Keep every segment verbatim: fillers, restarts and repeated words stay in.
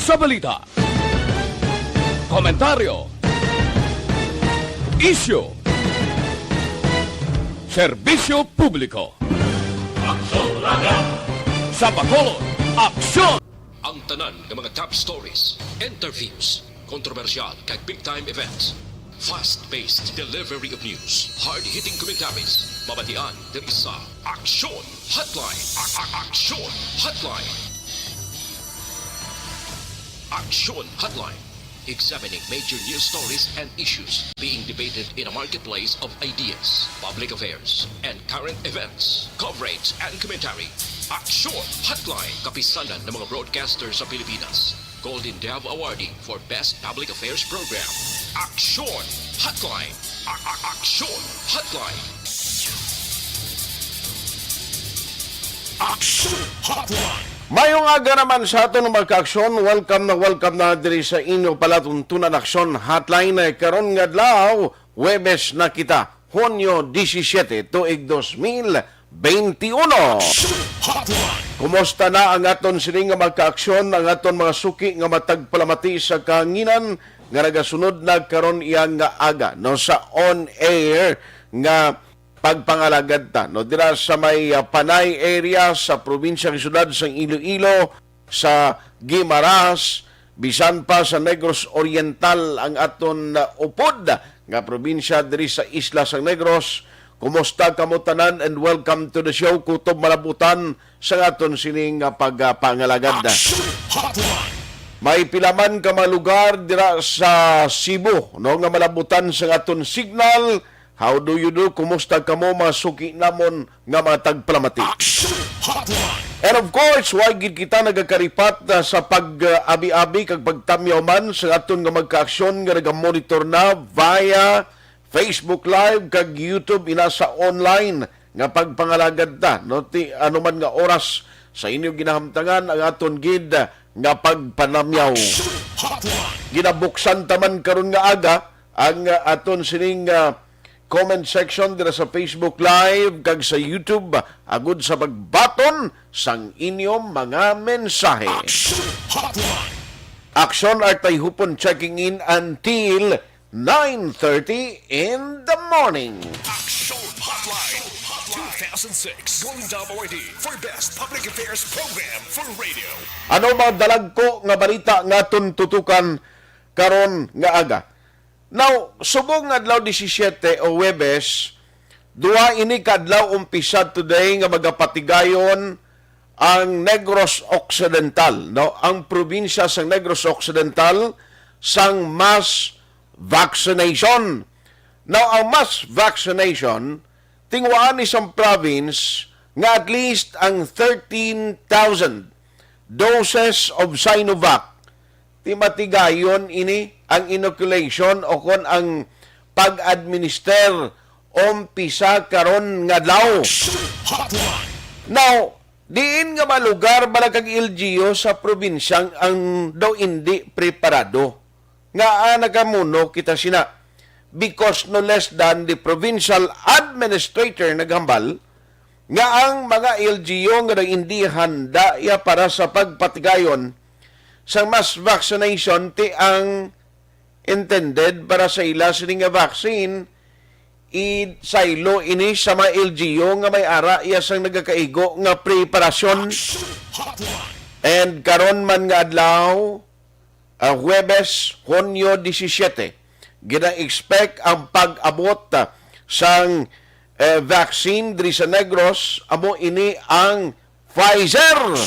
Sa balita, komentaryo, isyu, serbisyo publiko. Sa Bacolod, aksyon! Ang tanan nga mga top stories, interviews, kontrobersyal kag big time events. Fast-paced delivery of news, hard-hitting commentaries, mabatian diri sa Aksyon Hotline. A- a- Aksyon Hotline. Aksyon Hotline. Examining major news stories and issues being debated in a marketplace of ideas, public affairs, and current events. Coverage and commentary. Aksyon Hotline. Kapisanan ng mga broadcaster sa Pilipinas. Golden Dove Awardee for Best Public Affairs Program. Aksyon Hotline. A- a- Aksyon Hotline. Aksyon Hotline. Mayong aga naman sa aton, mga kaaksyon. Welcome na welcome na diri sa inyo palatuntunan, Aksyon Hotline. Eh, karon nga adlaw, Huwebes na kita, Hunyo disisiete, tuig dos mil beinti uno. Aksyon Hotline. Kumusta na ang aton sini nga mga kaaksyon, ang aton mga suki nga matag palamati sa kahanginan nga nagasunod na karon iya nga aga, no, sa on-air nga pagpangalagad ta, no, dira sa may, ah, Panay area sa probinsya kag syudad sang Iloilo, sa Guimaras, bisan pa sa Negros Oriental ang aton, ah, upod nga probinsya diri sa isla sang Negros. Kumusta kamo tanan and welcome to the show. Kutob malabutan sa aton sining, ah, pagpangalagad. Action Hotline. May pila man ka mga lugar dira sa Cebu, no, nga malabutan sa aton signal. How do you do? Kumusta kamo, mga suki namon nga mga tagpalamati? Action Hotline. And of course, wa gid kita nagakaripat, ah, sa pag-abi-abi kag pagtamyaw man sa aton nga mga kaaksyon nga nagamonitor na via Facebook Live kag YouTube, ina sa online nga pagpangalagad ta, no? Ti ano man nga oras sa inyo ginahamtangan ang aton gid, ah, nga pagpanamyaw. Action Hotline. Ginabuksan ta man karon nga aga ang, ah, aton sining, ah, comment section dira sa Facebook Live kag sa YouTube, agud sa pagbaton sang inyong mga mensahe. Action Hotline. Aksyon Artay Hupon checking in until nine thirty in the morning. Action Hotline. Two thousand six Golden Dove Awardee for Best Public Affairs Program for Radio. Ano mga dalagko nga balita nga aton tutukan karon nga aga? Now, subong nga adlaw disisiete o Huwebes, duha ini ka adlaw umpisa today nga magapatigayon ang Negros Occidental, no? Ang probinsya sang Negros Occidental sang mass vaccination. Now, ang mass vaccination, tinguhaan ni sang province nga at least ang thirteen thousand doses of Sinovac, ti matigayon ini ang inoculation o kon ang pag-administer umpisa karon nga adlaw. Now, diin nga mga lugar bala kag L G U sa probinsyang ang daw indi preparado? Nga, ah, nagamuno kita sina, because no less than the provincial administrator naghambal nga ang mga L G U nga nag-, hindi handa ya para sa pagpatigayon sang mass vaccination, ti ang intended para sa ila sini nga vaccine, isaylo ini sa mga L G U nga may ara ya sang nagakaigo nga preparasyon. And karon man nga adlaw, ah, Huwebes, Hunyo disisiete, gina-expect ang pag-abot, ah, sang, eh, vaccine diri sa Negros, amo ini ang Pfizer.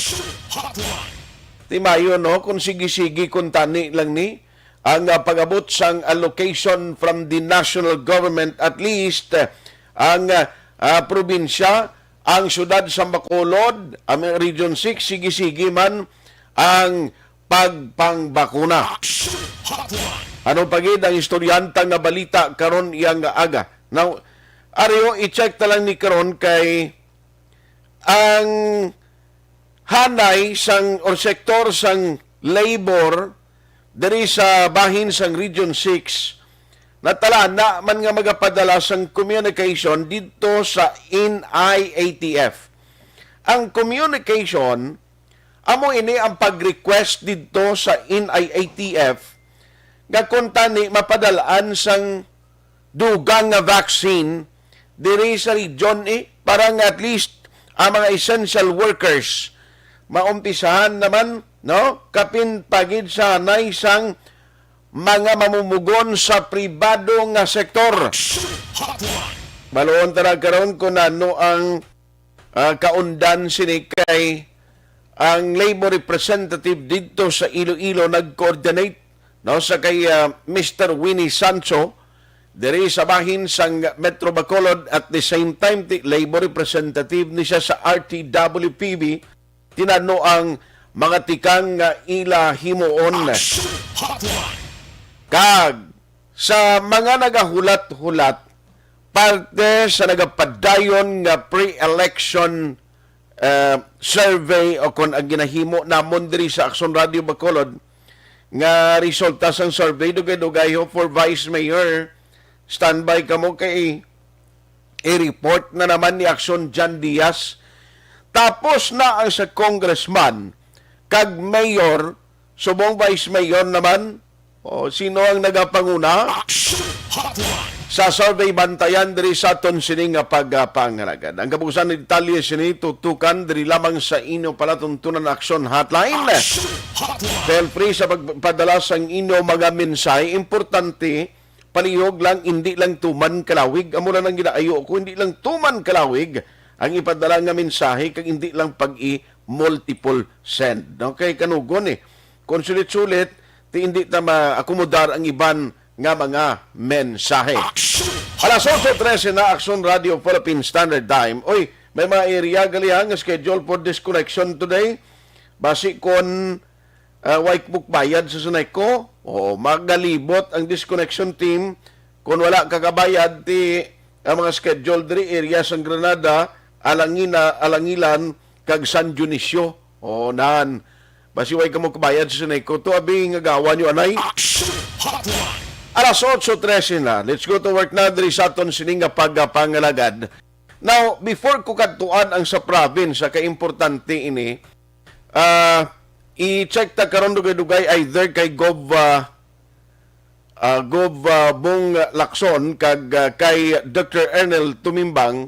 Timayo, no, kung sige-sige, kung tani lang ni ang, ah, pag-abot sang allocation from the national government, at least, eh, ang, ah, ah, probinsya, ang siyudad sa Bacolod, ang Region six, sige-sige man ang pagpangbakuna. Action Hotline. Ano pa gid ang istoryanta nga balita karon iya nga aga? Now, ariho, i-check ta lang ni karon kay ang hanay sang, or sektor sang labor diri sa bahin sang Region six, natalana man nga magapadala sang communication didto sa N I A T F. Ang communication Amo ini ang pag-request didto sa N I A T F nga kung tani mapadalaan sang dugang nga vaccine diri sa region, eh, para nga at least ang mga essential workers maumpisahan naman, no? Kapin pa gid sa hanay sang mga mamumugon sa pribado nga sektor. Baluon ta na karon kung ano ang, ah, kaundan sini, kay ang labor representative didto sa Iloilo nag-coordinate, no, sa kay, ah, Mister Winnie Sancho diri sa bahin sang Metro Bacolod, at the same time ti labor representative ni siya sa R T W P B, tinano ang mga tikang nga ila himuon. Action Hotline. Kag sa mga nagahulat-hulat, parte sa nagapadayon nga pre-election, eh, survey, o kon ang ginahimo namon diri sa Action Radio Bacolod, nga resulta sang survey, dugay-dugay ho for Vice Mayor. Standby kamo kay i-report na naman ni Action John Diaz. Tapos na ang sa congressman kag mayor, subong vice mayor naman. O, sino ang nagapanguna? Action Hotline. Sa survey, bantayan diri sa aton sini nga pagpangalagad. Ang kabusan ni detalye sini tutukan diri lamang sa inyo palatuntunan Action Hotline. Action Hotline. Feel free sa pagpadala sang inyo mga mensahe. Importante, palihog lang, hindi lang tuman kalawig. Amo lang ang ginaayo ko, hindi lang tuman kalawig ang ipadala nga mensahe, kag hindi lang pag-i-multiple send. Okay, kanugon eh. Kung sulit-sulit, ti hindi ta maakomodar ang iban nga mga mensahe. Action! Alas otso trese na, Action Radio Philippine Standard Time. Oy, may mga area gali ha nga schedule for disconnection today. Basi kon, ah, way mo bayad sa Suneco, o magalibot ang disconnection team. Kon wala ka kabayad, ti ang mga schedule diri, area sang Granada, Alangina, Alangilan, kag San Dionisio. O, nan. Basi way kamo kabayad sa Suneco, to abi nga gawa nyo anay. Action Hotline. Alas otso trese na. Let's go to work na diri sa aton sining nga pagpangalagad. Now, before ko kadtuan ang sa province, sa kaimportante ini, ah, i-check ta karon dugay-dugay either kay Gov, ah, ah, Gov, ah, Bong Lacson kag, ah, kay Doctor Ernel Tumimbang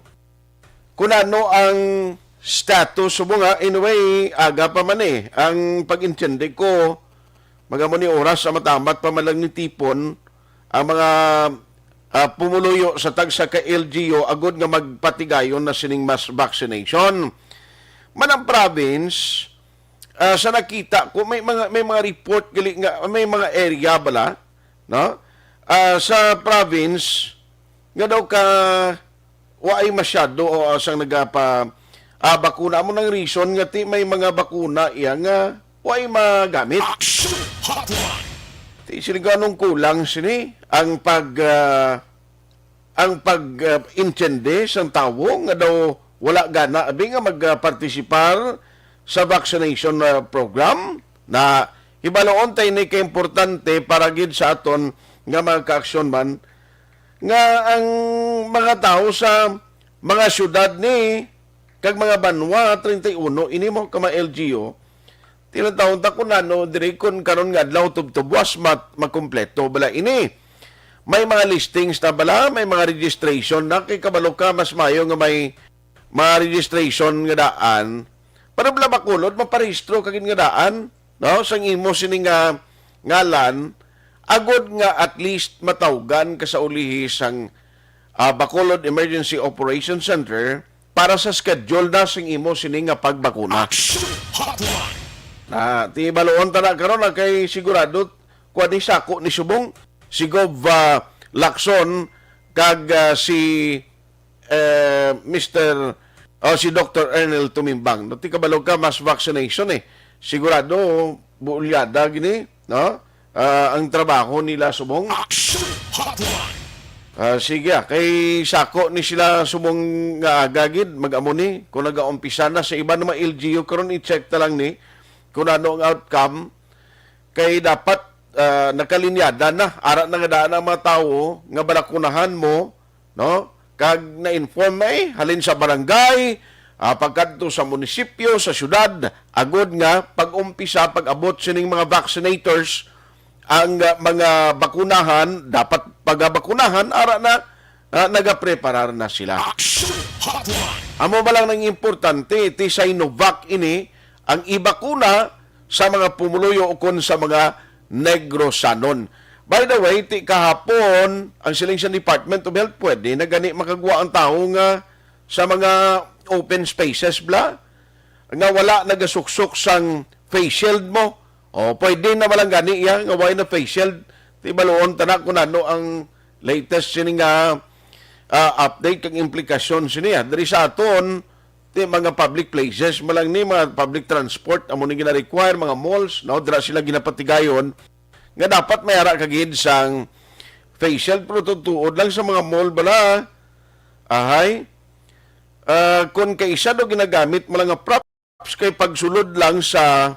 kung ano ang status. Subong nga, anyway, aga pa man eh. Ang pag-intindi ko, magamo ni oras sa matamat pa man lang ni tipon ang mga, ah, pumuluyo sa tagsa ka L G U agod nga magpatigayon na sining mass vaccination. Man ang province, ah, sa nakita ko, may mga, may mga report gali nga may mga area bala, no? Ah, sa province nga daw ka waay masyado o asang nagapa, ah, bakuna. Amo nang reason nga ti may mga bakuna iya nga waay magamit. Action Hotline. Ti sila ganong kulang sini ang pag, ah, ang pag, ah, intindi sang tawo nga daw wala gana abi nga mag, ah, partisipar sa vaccination, ah, program. Na hibaloon ta ini ka importante para gid sa aton nga mga kaaksyon man nga ang mga tawo sa mga syudad ni kag mga banwa, treinta y uno ini mo ka mga L G U, tinatawon ta kung ano diri, kung karon nga adlaw tubtubwas mat-, makumpleto bala ini. May mga listings na bala, may mga registration na, kay kabalo ka, mas mayo nga may mga registration nga daan. Para bala Bacolod, maparehistro ka gid nga daan, no? Sang imo sini nga ngalan, agod nga at least matawgan ka sa ulihi sang, ah, Bacolod Emergency Operation Center para sa schedule na sing imo sini nga pagbakuna. Action Hotline. Na, ti baluon ta na karon na kay sigurado kuan ni sako ni subong si Gov, ah, Lacson kag, ah, si, eh, Mister, o si Doctor Ernel Tumimbang. No, ti kabalo ka, mass vaccination eh. Sigurado, buulyada gini, no? Ah, ang trabaho nila subong. Action Hotline. Ah, sige, ah, kay sako ni sila subong nga aga gid, mag-amo ni, kung nagaumpisa na sa iban nga mga L G U karon, i-check ta lang ni kung ano ang outcome. Kay dapat, ah, nakalinyada na, ara na nga daan ang mga tawo nga balakunahan mo, no? Kag na-inform na eh, halin sa barangay, ah, pagkadto sa munisipyo, sa syudad, agod nga pag-umpisa, pag-abot sining mga vaccinators, ang, ah, mga bakunahan, dapat pagabakunahan, ara na, ah, nagapreparar na sila. Action Hotline. Amo ba lang nang importante, ti Sinovac ini, ang ibakuna sa mga pumuluyo ukon sa mga Negrosanon. By the way, ti kahapon, ang siling sa Department of Health, pwede na gani makagwa ang tawo nga sa mga open spaces bla, nga wala nagasuksok sang face shield mo. O, pwede na malang gani iya nga wala na face shield. Ti baluon ta na kung ano ang latest sini nga, ah, update kag implikasyon sini, ah. Diri sa aton, ti mga public places, malang ni mga public transport, amo ni gina-require, mga malls, no? Dira sila ginapatigayon nga dapat may ara ka gid sang face shield, pero tuod lang sa mga mall bala. Ahay. Ah, kung kaisa do ginagamit mo lang nga props kay pagsulod lang sa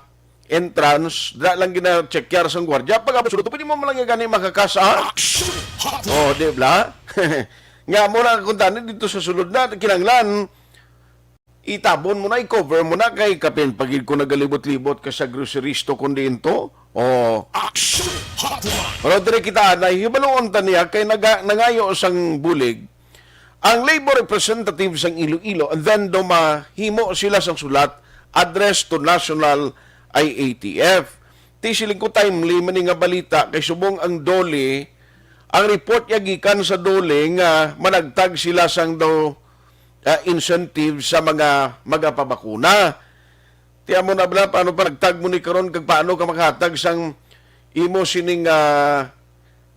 entrance, dira lang gina-checkyar sang gwardiya. Pag sulod, pwede mo man lang gani makakasa. Oh, di bla? Nga mo na kung tani dito sa sulod na, kinanglan, itabon mo na, i-cover mo na, kay kapin pagid ko nagalibot-libot ka sa grocery store kundi into. Oh. Action Hotline. Pero diri kita na, hibaluon ta niya, kay naga-, nangayo sang bulig ang labor representative sang Iloilo, and then do mahimo sila sang sulat, address to National I A T F. Ti siling ko timely man ni nga balita, kay subong ang DOLE, ang report niya gikan sa DOLE nga managtag sila sang daw, ah, incentive sa mga magapabakuna. Ti amo na bala, paano pa nagtag mo ni karon, kag paano ka makahatag sang imo sining, ah,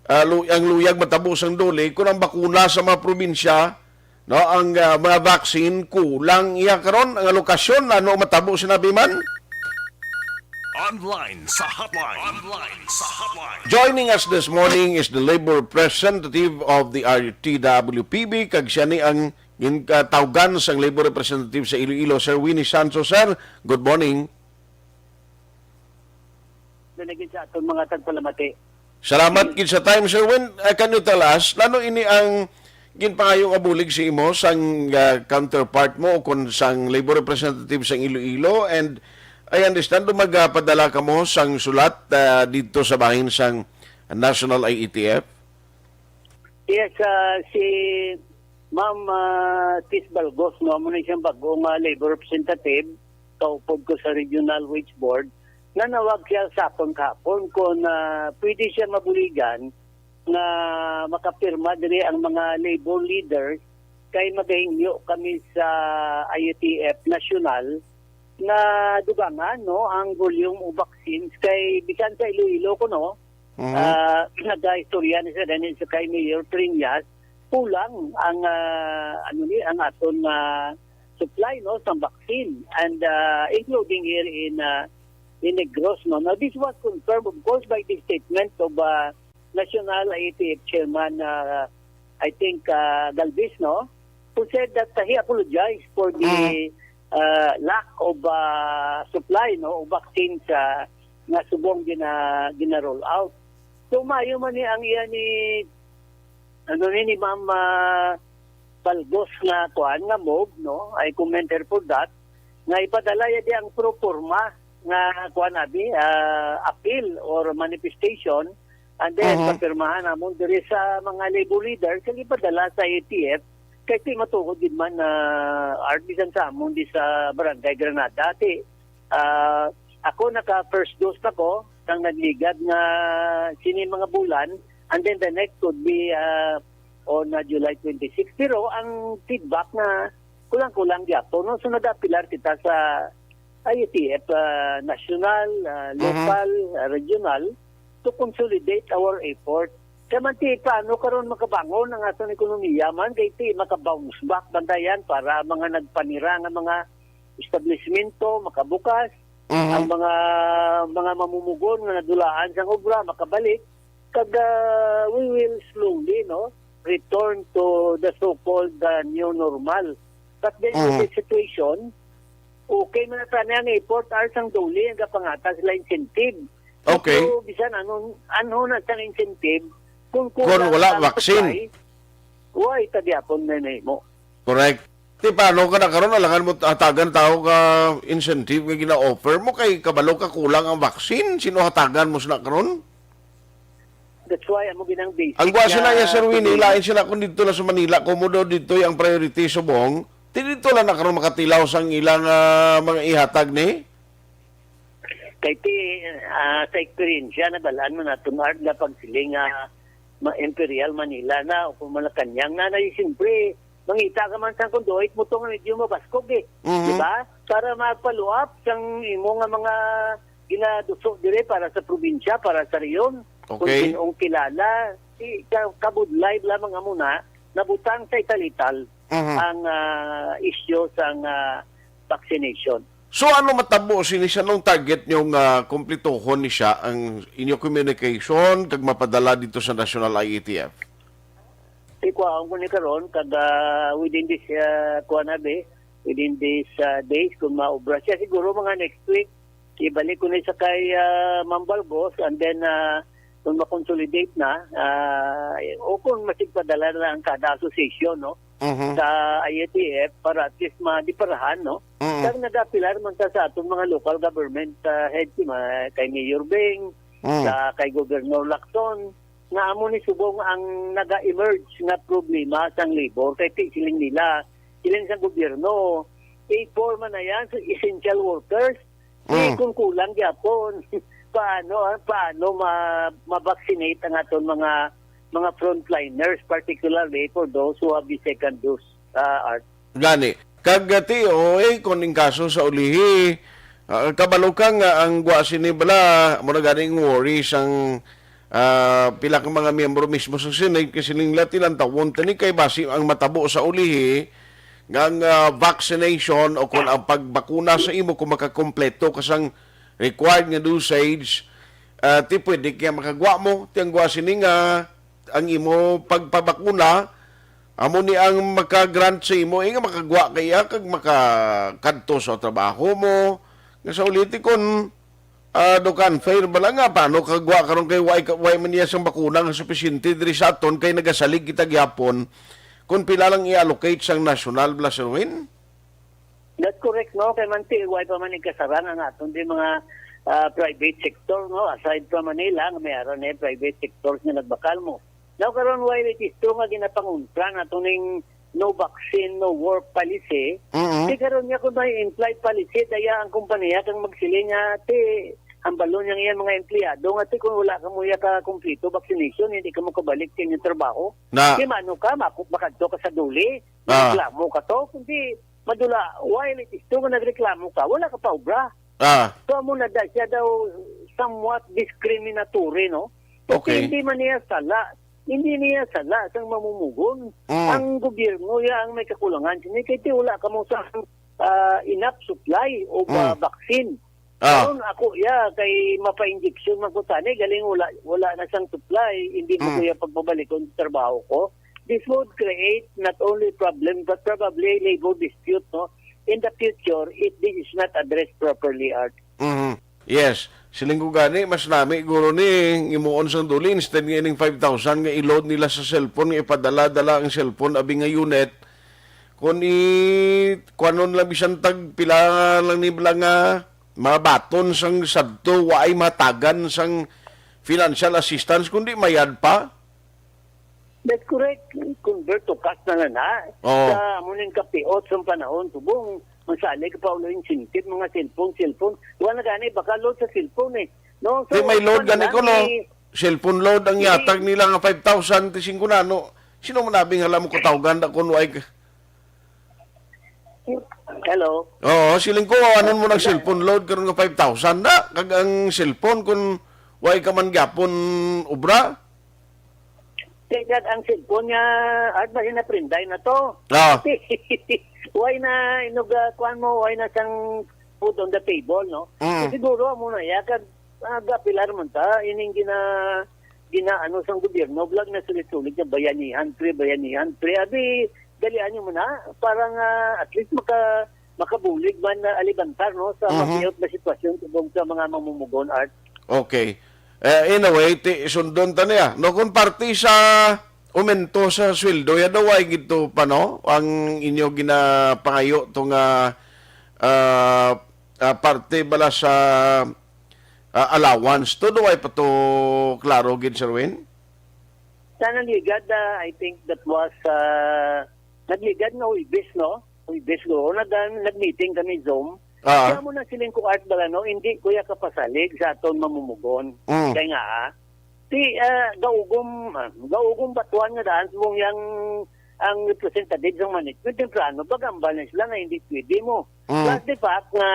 ah, lu-, ang luyag matabo sang DOLE kung ang bakuna sa mga probinsya, no, ang, ah, mga vaccine kulang iya karon, ang alokasyon, ano matabo, sinabi man? Online sa hotline. Online sa hotline. Joining us this morning is the labor representative of the R T W P B, kag siya ni ang ginkatawgan sang labor representative sa Iloilo, Sir Winnie Sancho. Sir, good morning. Dunigid sa aton mga tagpalamati. Salamat gid sa time, Sir Win. Uh, can you tell us, ano ini ang ginpangayo nga bulig sa imo sang, uh, counterpart mo o kon sang labor representative sang Iloilo? And I understand do magapadala kamo sang sulat, uh, didto sa bahin sang National I A T F? Yes, ah, si Ma'am, ah, Tis Balgos, no, amo na siyang bag-o nga labor representative, kaupod ko sa Regional Wage Board, nanawag siya sa akon kahapon kung, ah, pwede siya mabuligan nga makapirma diri ang mga labor leaders kay magahingyo kami sa I A T F National na dugangan, no, ang volume of vaccines kay bisan sa Iloilo ko, no, Mhm. ah, nagaistorya ni sa, sa kay Mayor Triñas, kulang ang, ah, ano ni, ang aton, ah, supply, no, sa vaccine, and, ah, including here in, ah, in Negros, no. Now, this was confirmed, of course, by the statement of, ah, National I A T F Chairman, ah, I think, ah, Galvez, no, who said that, ah, he apologized for the, Mm. ah, lack of, ah, supply, no, of vaccines, ah, nga subong gina-, gina-roll out. So, maayo man ni ang iya ni, ano ni, ni Ma'am, ah, Balgos nga kuan, nga move, no? I commend her for that. Nga ipadala ya di ang pro forma nga kuan, abi, ah, appeal or manifestation, and then Mhm. papirmahan namon diri sa mga labor leaders, kag ipadala sa I A T F, kay ti matuod gid man na art bisan sa amon di sa Barangay Granada. Ti, ah, ako naka first dose na ko, nang nagligad nga sini mga bulan, and then the next could be, ah, on, ah, July twenty-six. Pero ang feedback na kulang-kulang gyapon, no? So, nag-apilar kita sa I A T F, ah, national, ah, Mhm. local, ah, regional, to consolidate our effort. Kaya man, ti, paano karon makabangon ang aton ekonomiya man? Kay ti, maka-bounce back bantayan para mga nagpanira nga mga establishmento makabukas, Mhm. ang mga, mga mamumugon nga nadulaan sang obra makabalik, kag, ah, we will slowly, no, return to the so-called, ah, new normal. But then, Mhm. the situation, okay man na tani ang effort, or sang DOLE ang gapangatag sila incentive. Okay. Pero bisan ano, ano na sang incentive, kung Kung kulang wala ang vaccine. supply, why ta gyapon na nahimo? Correct. Ti paano ka na karon, alangan mo hatagan tao ka incentive nga gina-offer mo kay kabalo ka kulang ang vaccine? Sino hatagan mo sina karon? That's why amo ginang basic. Ang gwa sila ya, Sir Winnie, lain sila kung dito lang sa Manila, komodo dito ang priority subong. Ti dito lang na karon makatilaw sang ilang ah, mga ihatag ni. Kay ti, ah, sa eksperyensya, nabalaan mo naton, Art, nga pag sila nga ma Imperial Manila na o kung Malacañang na, na siyempre, mangita ka man sa kung duhit mo to nga medyo mabaskog eh. Mhm. Di ba? Para magpaluap sang imo nga mga ginaduso dire para sa probinsya, para sa reyon. Kung Okay. sinong kilala, i- ka- kabudlay lamang amo na, nabutang sa italital Mhm. ang ah, issue sang ah, vaccination. So ano matabo sini sa nung target nyo nga kumplituhon ni siya ang inyo communication kag mapadala dito sa National I A T F? Ikuhaon ko ni karon kag ah, within this uh, kuan abi, within this ah, days kung maobra siya siguro mga next week ibalik ko ni sa kay ah, Ma'am Balgos and then ah, kung ma-consolidate na ah, o kung masigpadala na ang kada association no Mhm. sa I A T F para at least madiparahan no. Mhm. Kag nagapilar man ta sa atong mga local government ah, head si ma- kay Mayor Beng, Mhm. sa kay Governor Lacson, nga amo ni subong ang naga-emerge nga problema sang labor kay ti siling nila, siling sa gobyerno, paid for man na yan sa essential workers. Eh, Mm. kung kulang gyapon, paano ah, paano ma ma-vaccinate ang aton mga mga frontliners, particularly for those who have the second dose, uh, Art? Gani. Kag ah, ti, o eh, kung ning kaso sa ulihi, ah, kabalo ka nga ang gwa sini bala, mo na gani ang worry sang ah, pila ka mga miyembro mismo sa Senate, kasi ning lati lang tawon tani kay basi ang matabo sa ulihi, nga ang ah, vaccination o kung ang pagbakuna sa imo kung makakompleto ka sang required nga dosage, ah, ti pwede kaya makagwa mo, ti ang gwa sini nga ang imo pagpabakuna, amo ni ang maka-grant sa imo, eh, nga makagwa kaya kag makakadto sa trabaho mo. Nga sa uliti kon ah, Doc, unfair bala nga paano kagwa karon kay way, way man niya sang bakuna nga supisyente diri sa aton kay nagasalig kita gyapon kung pila lang i-allocate sang national bala, Sir Win? That's correct, no? Kay manti, way pa man ikasarang ang aton di mga ah, private sector, no? Aside from Manila, nga may aron na private sectors nga nagbakal mo. Now, karon, while it is true nga ginapangontra nato ning no vaccine, no work policy, Mhm. di karon nga kung may implied policy, daya ang kompanya kang magsiling nga, ti, ang balon niyang iyang mga empleyado nga ti kung wala ka mo iya ka kompleto vaccination, hindi ka mo kabalik sa inyong trabaho. Na. Di mano ka, maku- makadto ka sa duli, Ah. reklamo ka to, kundi madula, while it is true nga nagreklamo ka, wala ka pa obra. Ah, So, amo na da siya daw somewhat discriminatory, no? Kasi Okay. hindi man niya sala. Hindi niya sala sang mamumugon. Mm. Ang gobyerno ya ang may kakulangan. Sini kay ti wala ka mo sa ah, enough supply of ah, Mm. vaccine. ah, Karon ako ya kay mapa-injection man ko tani galing wala wala na sang supply, hindi mo Mm. ko ya pagpabalikon sa trabaho ko. This would create not only problem but probably labor dispute, no, in the future if this is not addressed properly, Art. Mhm. Yes. Siling ko gani, mas nami guro ni imuon sang duli instead nga ining five thousand nga i-load nila sa cellphone, nga ipadala-dala ang cellphone abi nga unit. Kung i kuanon lang bisan tag pila lang ni bala nga mga baton sang sadto, waay matagan sang financial assistance kundi mayad pa. That's correct. Convert to cash na lang na. Oo. Sa amo ning kapiot sa panahon, subong, masalig ka pa ulo incentive, mga cellphone, cellphone. Wala gani, baka load sa cellphone eh. No? Di may load kuwan gani lang ko, no? eh. Cellphone load ang Hindi. yatag nila nga five thousand, ti singko na, no? Sino man abing hala mo kutawgan da kung wa'y ka- Hello? Oo, siling ko, anon mo ng cellphone load karon nga five thousand na? Kag ang cellphone kung wa'y ka man gyapon obra? Kaya ang cellphone niya, at ba na prinday na to? Ah. Why na, inuga, kuan mo, why na sang food on the table, no? Mm. So, siguro, amo na, ya, kag, ah, gapilar man ta, ining gina, gina, ano, sang gobyerno, vlog na sulit-sulit nga bayanihan, pre, bayanihan, pre. Abi, dalian nyo mo na, para nga, at least, maka, makabulig man na alibantar, no, sa Mhm. mabiyot na sitwasyon tubong sa mga mamumugon, Art. Okay. Eh, in a way, ti, sundon ta niya. No, kung parte sa Umento sa sweldo, ya daw ay gito pa, no? Ang inyo ginapangayo to nga, ah, ah, parte bala sa, ah, allowance to, daw ay pa to klaro gid, Sir Win? Sa nagligad, ah, I think that was, ah, nagligad nga Huwebes, no? Huwebes, oo. Nag-, nag-meeting kami Zoom. Ah. Kaya mo na siling ko, Art, bala, no? Hindi ko ya kapasalig sa aton mamumugon. Mm. Kaya nga, ah, ti, ah, gaugom, ah, gaugom batuan nga daan subong yang ang representative sang management, temprano, pag-ambal na sila nga hindi pwede mo. Mm. Plus the fact nga,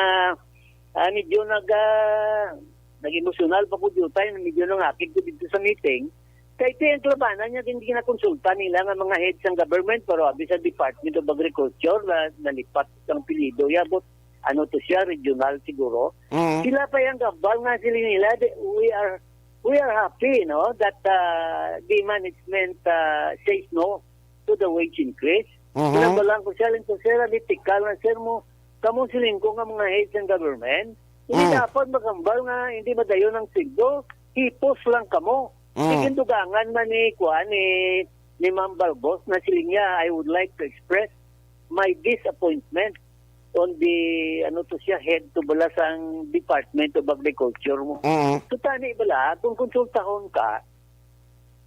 ah, medyo nag, ah, nag-emosyonal pa ko diyo tayo, medyo nangakit ko dito sa meeting. Kay ti ang klabanan niya, hindi na konsulta nila nga mga heads ng government, pero abi sa Department of Agriculture, na, nalipat ang apelyido, ya, but ano to siya, regional siguro. Mm. Sila pa yung gambal nga sila nila, they, we are, we are happy, no, that, uh, the management, uh, says no to the wage increase. Mhm. Sila ba lang ko siya, lang ko, sir, aliktikal na, sir, mo, kamo siling ko nga mga heads ng government, hindi Mm. dapat magambal nga hindi madayon ang sweldo, hipos lang kamo. Mm. Sige, dugangan man ni, kuan, ni, ni Ma'am Balbos na siling niya, "I would like to express my disappointment on the," ano to siya, head to bala sang Department of Agriculture mo. Mm. So, tani bala, kung konsultahon ka,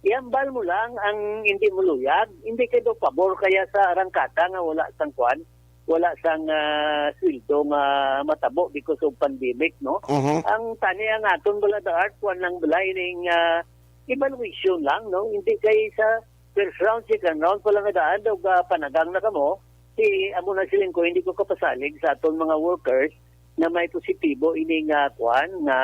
iambal mo lang ang hindi mo luyag, hindi kay daw pabor kaya sa arangkada nga wala sang kuan, wala sang, ah, sweldo nga matabo because of pandemic, no? Mhm. Ang tani ang aton bala, the art, kuan lang bala, ining, ah, evaluation lang, no? Hindi kay sa first round, second round pa lang nga daan, daw, ah, panagang na kamo, si, amo na siling ko, hindi ko kapasalig sa aton mga workers na may positibo ini nga, kuan, nga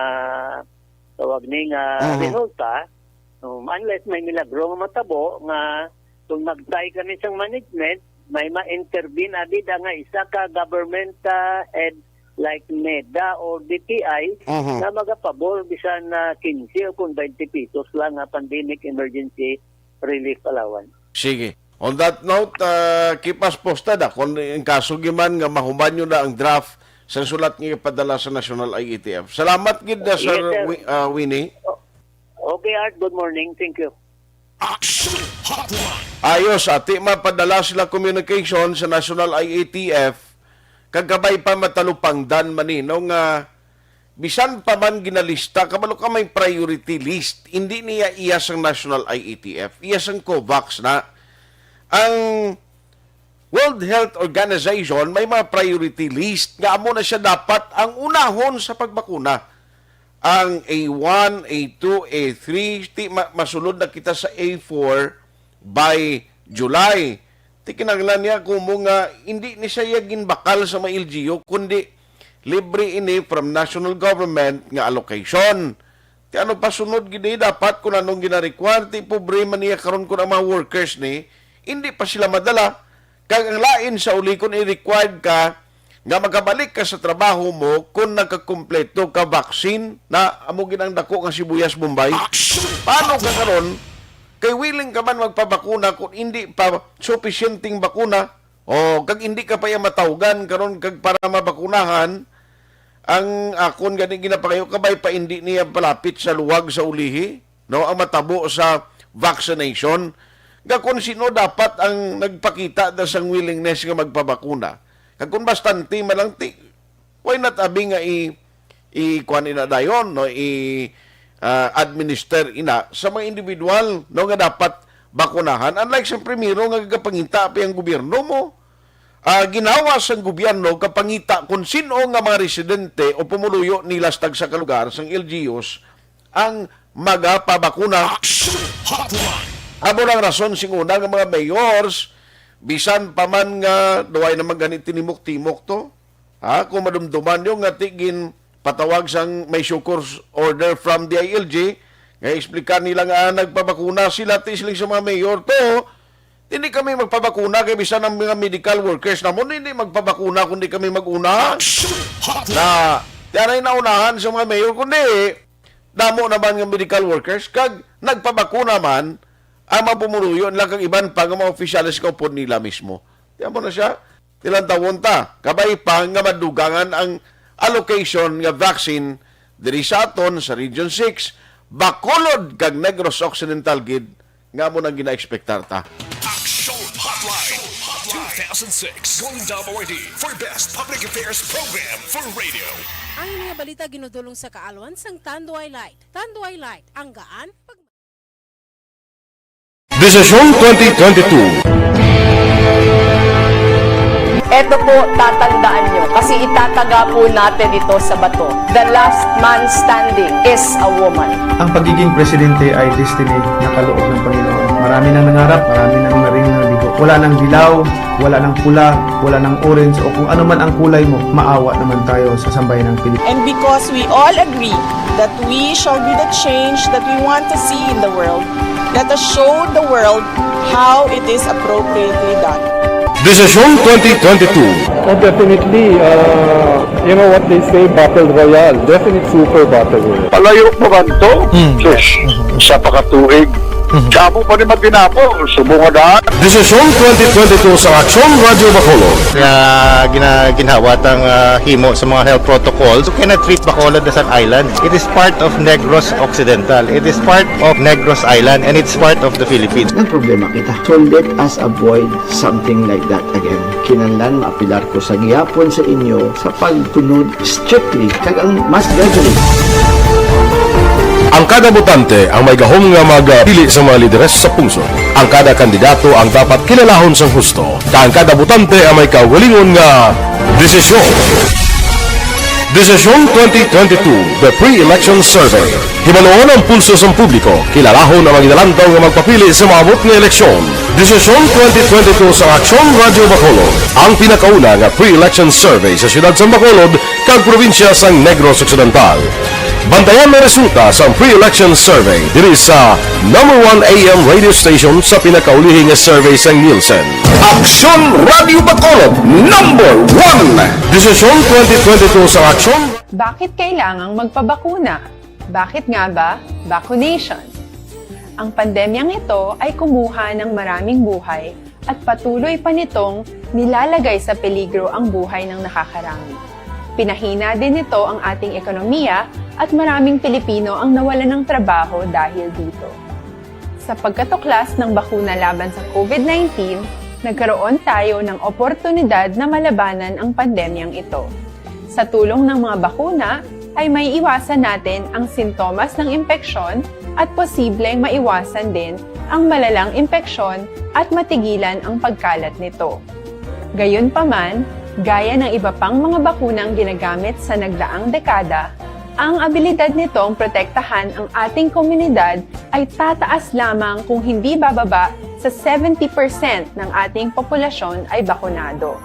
tawag ni nga Mhm. resulta. Um, unless may milagro nga matabo, nga kung magtay kami sa management, may ma-intervene abi da nga isa ka government, ah, head like NEDA or D T I Mhm. na magapabor bisan na quince o kung twenty pesos lang nga pandemic emergency relief allowance. Sige. On that note, ah, keep us posted, ah, kung in kaso giman nga mahuman nyo na ang draft sa sulat nga ipadala sa National I A T F. Salamat gid, ah, Yes, Sir sir. Wi-, ah, Winnie. O-, okay, Art. Good morning. Thank you. Action Hotline. Ayos, ati mapadala sila communication sa National I A T F, kag kabay pa matalupangdan man ni, no, nga bisan pa man ginalista, kabalo ka may priority list, hindi niya iya sang National I A T F, iya sang COVAX na. Ang World Health Organization may mga priority list nga amo na siya dapat ang unahon sa pagbakuna. Ang A one, A two, A three, ti ma-, masulod na kita sa A four by July. Ti kinahanglan niya kumo nga hindi ni siya ginbakal sa mga L G U, kundi libre ini from national government nga allocation. Ti ano pa sunod gid ni dapat kung anong gina-require, ti pobre man niya karon kung ang mga workers ni, hindi pa sila madala. Kag ang lain sa uli kung i-required ka nga makabalik ka sa trabaho mo kung nagkakumpleto ka vaccine na amo gid ang dako nga sibuyas Bombay. Action! Paano ka karon? Kay willing ka man magpabakuna kung hindi pa supisyenteng bakuna, o kag hindi ka pa iya matawgan karon kag para mabakunahan, ang akon gani ginapangayo, kabay pa hindi niya palapit sa luwag sa ulihi, no, ang matabo sa vaccination. Nga kung sino dapat ang nagpakita na sang willingness nga magpabakuna. Kag kung bastante man lang, ti, why not abi nga i, i, kuwan ina dayon, no, i, ah, administer ina sa mga individual, no, nga dapat bakunahan. Unlike sa primero nga gagapangita pa ang gobyerno mo, ah, ginawa sang gobyerno kapangita kung sino nga mga residente o pumuluyo nila sa tagsa ka lugar sang L G Us ang magapabakuna. Action Hotline. Amo ang rason sing una nga mga mayors, bisan pa man nga duway naman gani tinimok-timok to, ha, kung madumduman nyo nga ti gin patawag sang may show cause order from D I L G, nga explicar nila nga nagpabakuna sila, ti siling sa mga mayor to, hindi kami magpabakuna kay bisan ang mga medical workers namon hindi magpabakuna kundi kami mag-una. Action Hotline. Na, ti anay naunahan sa mga mayor, kundi damo naman nga medical workers kag nagpabakuna man ang mga pumuluyo nila kag iban pa nga mga opisyales nga upod nila mismo. Ti amo na siya. Tilantawon ta, kabay pa nga madugangan ang allocation nga vaccine diri sa aton sa Region six, Bacolod kag Negros Occidental gid Nga mo nang gina-expectar ta. Action Hotline two thousand six Golden Dome Awardee for Best Public Affairs Program for Radio. Ang mga balita ginudulong sa kaalwan sang Tanduay Light. Tanduay Light, ang gaan pag- Desisyon twenty twenty-two. Eto po, tatandaan nyo, kasi itataga po natin ito sa bato. The last man standing is a woman. Ang pagiging presidente ay destiny na kaloob ng Panginoon. Marami nang nangarap, marami nang naring nabigo. Wala nang dilaw, wala nang pula, wala nang orange, o kung ano man ang kulay mo, maawa naman tayo sa sambayan ng Pilipinas. And because we all agree that we shall be the change that we want to see in the world, let us show the world how it is appropriately done. Desisyon twenty twenty-two. Oh, definitely, uh, you know what they say, battle royale. Definite super battle royale. Palayo pa man to? Hmm. Sus, sa pakatuig. Hmm. Sa amo pa ni Matinapo, subong nga daan. Desisyon twenty twenty-two sa Aksyon Radyo Bacolod. Nga gina-, ginhawat ang, ah, himo sa mga health protocols. You cannot treat Bacolod as an island. It is part of Negros Occidental. It is part of Negros Island, and it's part of the Philippines. Nagproblema kita. So let us avoid something like that again. Kinahanglan maapilar ko sa gihapon sa inyo sa pagtunod strictly kag ang mas gradually. Ang kada botante ang may gahom nga magpili sa mga lideres sa pungsod. Ang kada kandidato ang dapat kilalahon sang husto, kag ang kada botante ang may kaugalingon nga desisyon. Desisyon twenty twenty-two, The Pre-Election Survey. Hibaluon ang pulso sang publiko, kilalahon ang mga ginalantaw nga magpapili sa maabot nga eleksyon. Desisyon twenty twenty-two sa Aksyon Radyo Bacolod, ang pinakauna nga pre-election survey sa siyudad sang Bacolod kag probinsya sang Negros Occidental. Bantayan ang resulta sang pre-election survey diri sa number one A M radio station sa pinakaulihi nga survey sang Nielsen. Aksyon Radyo Bacolod, number one. Desisyon twenty twenty-two sa Aksyon. Bakit kailangang magpabakuna? Bakit nga ba vaccination? Ang pandemyang ito ay kumuha ng maraming buhay at patuloy pa nitong nilalagay sa peligro ang buhay ng nakakarami. Pinahina din nito ang ating ekonomiya at maraming Pilipino ang nawalan ng trabaho dahil dito. Sa pagkatuklas ng bakuna laban sa COVID nineteen, nagkaroon tayo ng oportunidad na malabanan ang pandemyang ito. Sa tulong ng mga bakuna, ay maiiwasan natin ang sintomas ng impeksyon at posibleng maiwasan din ang malalang impeksyon at matigilan ang pagkalat nito. Gayunpaman, gaya ng iba pang mga bakunang ginagamit sa nagdaang dekada, ang abilidad nitong protektahan ang ating komunidad ay tataas lamang kung hindi bababa sa seventy percent ng ating populasyon ay bakunado.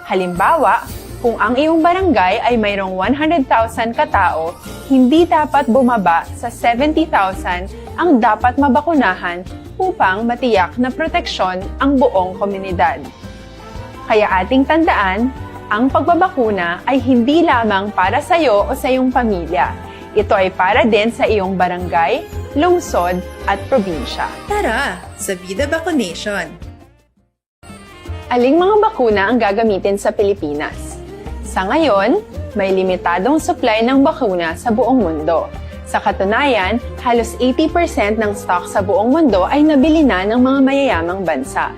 Halimbawa, kung ang iyong barangay ay mayroong one hundred thousand katao, hindi dapat bumaba sa seventy thousand ang dapat mabakunahan upang matiyak na proteksyon ang buong komunidad. Kaya ating tandaan, ang pagbabakuna ay hindi lamang para sa iyo o sa iyong pamilya. Ito ay para din sa iyong barangay, lungsod, at probinsya. Tara, sa Vida Vaccination! Aling mga bakuna ang gagamitin sa Pilipinas? Sa ngayon, may limitadong supply ng bakuna sa buong mundo. Sa katunayan, halos eighty percent ng stock sa buong mundo ay nabili na ng mga mayayamang bansa.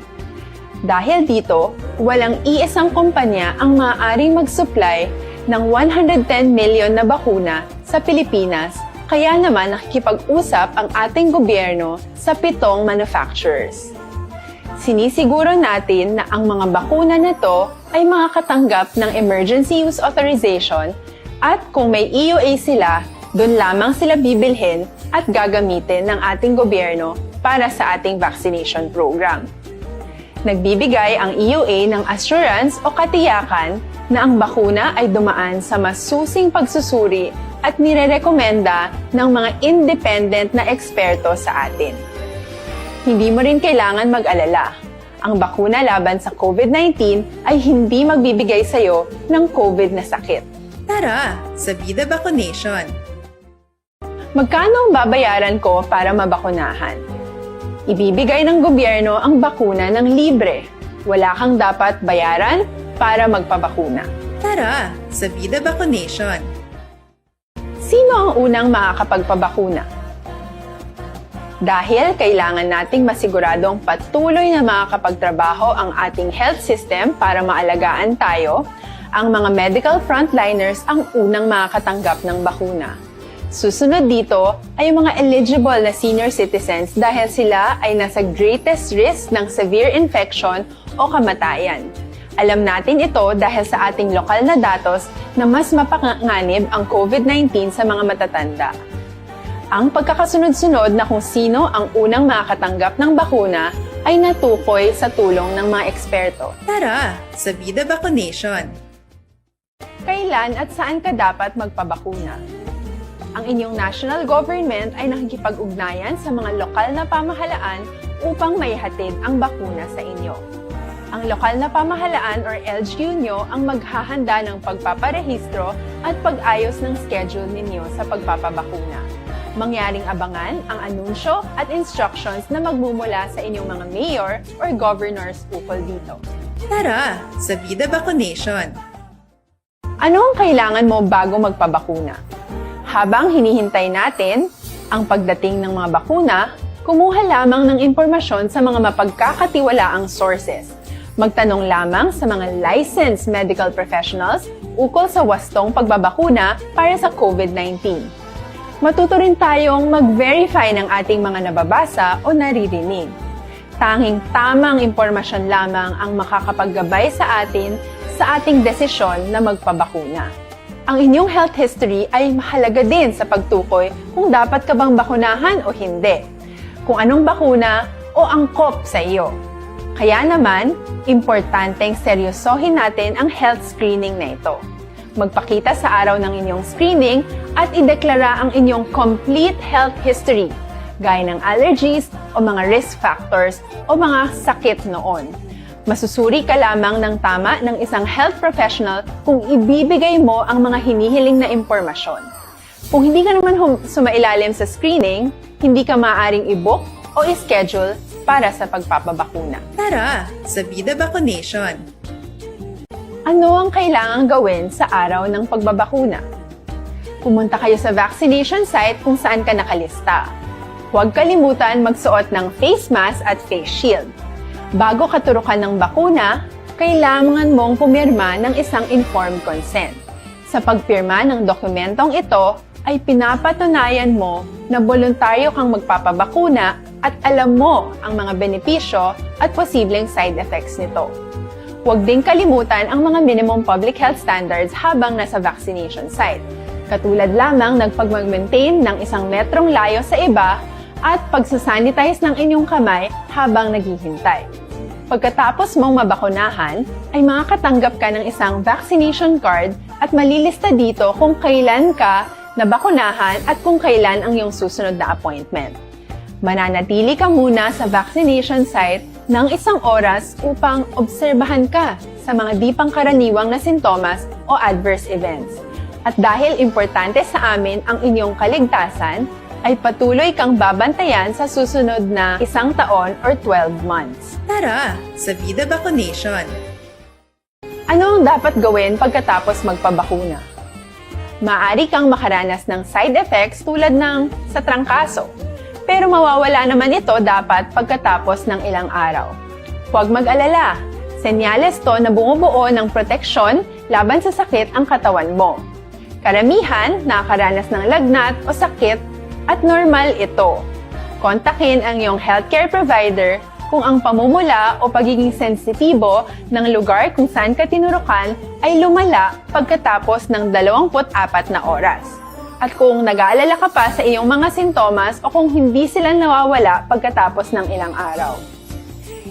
Dahil dito, walang iisang kumpanya ang maaaring mag-supply ng one hundred ten million na bakuna sa Pilipinas, kaya naman nakikipag-usap ang ating gobyerno sa pitong manufacturers. Sinisiguro natin na ang mga bakuna na to ay makakatanggap ng emergency use authorization at kung may E U A sila, doon lamang sila bibilhin at gagamitin ng ating gobyerno para sa ating vaccination program. Nagbibigay ang E U A ng assurance o katiyakan na ang bakuna ay dumaan sa masusing pagsusuri at nirerekomenda ng mga independent na eksperto sa atin. Hindi mo rin kailangan mag-alala. Ang bakuna laban sa COVID nineteen ay hindi magbibigay sa iyo ng COVID na sakit. Tara, sa Vida Vaccination! Magkano ang babayaran ko para mabakunahan? Ibibigay ng gobyerno ang bakuna ng libre. Wala kang dapat bayaran para magpabakuna. Tara, sa Vida Vaccination! Sino ang unang makakapagpabakuna? Dahil kailangan nating masiguradong patuloy na makakapagtrabaho ang ating health system para maalagaan tayo, ang mga medical frontliners ang unang makakatanggap ng bakuna. Susunod dito ay ang mga eligible na senior citizens dahil sila ay nasa greatest risk ng severe infection o kamatayan. Alam natin ito dahil sa ating lokal na datos na mas mapanganib ang COVID nineteen sa mga matatanda. Ang pagkakasunod-sunod na kung sino ang unang makakatanggap ng bakuna ay natukoy sa tulong ng mga eksperto. Tara, sa Bida Vaccination! Kailan at saan ka dapat magpabakuna? Ang inyong national government ay nakikipag-ugnayan sa mga lokal na pamahalaan upang maihatid ang bakuna sa inyo. Ang lokal na pamahalaan or L G U nyo ang maghahanda ng pagpaparehistro at pag-ayos ng schedule ninyo sa pagpapabakuna. Mangyaring abangan ang anunsyo at instructions na magmumula sa inyong mga mayor or governors ukol dito. Tara, sa Bida Vaccination! Ano ang kailangan mo bago magpabakuna? Habang hinihintay natin ang pagdating ng mga bakuna, kumuha lamang ng impormasyon sa mga mapagkakatiwalaang sources. Magtanong lamang sa mga licensed medical professionals ukol sa wastong pagbabakuna para sa COVID nineteen. Matuto rin tayong mag-verify ng ating mga nababasa o naririnig. Tanging tamang impormasyon lamang ang makakapaggabay sa atin sa ating desisyon na magpabakuna. Ang inyong health history ay mahalaga din sa pagtukoy kung dapat ka bang bakunahan o hindi, kung anong bakuna o angkop sa iyo. Kaya naman, importanteng seryosohin natin ang health screening na ito. Magpakita sa araw ng inyong screening at ideklara ang inyong complete health history, gaya ng allergies o mga risk factors o mga sakit noon. Masusuri ka lamang ng tama ng isang health professional kung ibibigay mo ang mga hinihiling na impormasyon. Kung hindi ka naman hum- sumailalim sa screening, hindi ka maaaring i-book o i-schedule para sa pagpapabakuna. Tara, sa Bida Vaccination! Ano ang kailangang gawin sa araw ng pagbabakuna? Pumunta kayo sa vaccination site kung saan ka nakalista. Huwag kalimutan magsuot ng face mask at face shield. Bago katurukan ng bakuna, kailangan mong pumirma ng isang informed consent. Sa pagpirma ng dokumentong ito ay pinapatunayan mo na boluntaryo kang magpapabakuna at alam mo ang mga benepisyo at posibleng side effects nito. Huwag ding kalimutan ang mga minimum public health standards habang nasa vaccination site, katulad lamang ng pagmag-maintain ng isang metrong layo sa iba at pagsasanitize ng inyong kamay habang naghihintay. Pagkatapos mong mabakunahan, ay makakatanggap ka ng isang vaccination card at malilista dito kung kailan ka nabakunahan at kung kailan ang iyong susunod na appointment. Mananatili ka muna sa vaccination site ng isang oras upang obserbahan ka sa mga di pangkaraniwang na sintomas o adverse events. At dahil importante sa amin ang inyong kaligtasan, ay patuloy kang babantayan sa susunod na isang taon or twelve months. Tara, sa Bida Vaccination! Ano ang dapat gawin pagkatapos magpabakuna? Maaari kang makaranas ng side effects tulad ng sa trangkaso, pero mawawala naman ito dapat pagkatapos ng ilang araw. Huwag mag-alala, senyales to na bumubuo ng proteksyon laban sa sakit ang katawan mo. Karamihan nakakaranas ng lagnat o sakit at normal ito. Kontakin ang iyong healthcare provider kung ang pamumula o pagiging sensitibo ng lugar kung saan ka tinurukan ay lumala pagkatapos ng dalawampu't apat na oras, at kung nag-aalala ka pa sa iyong mga sintomas o kung hindi sila nawawala pagkatapos ng ilang araw.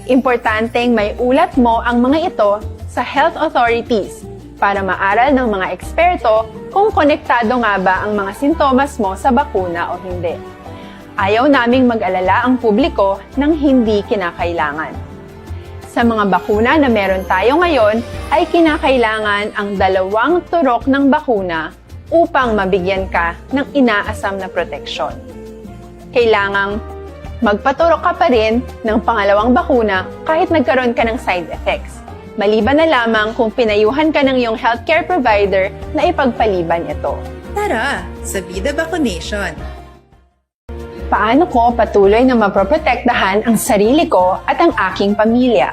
Importanteng may ulat mo ang mga ito sa health authorities para maaral ng mga eksperto kung konektado nga ba ang mga sintomas mo sa bakuna o hindi. Ayaw naming mag-alala ang publiko ng hindi kinakailangan. Sa mga bakuna na meron tayo ngayon, ay kinakailangan ang dalawang turok ng bakuna upang mabigyan ka ng inaasam na proteksyon. Kailangang magpaturok ka pa rin ng pangalawang bakuna kahit nagkaroon ka ng side effects, maliban na lamang kung pinayuhan ka ng iyong healthcare provider na ipagpaliban ito. Tara, sa Bida Vaccination! Paano ko patuloy na maproprotektahan ang sarili ko at ang aking pamilya?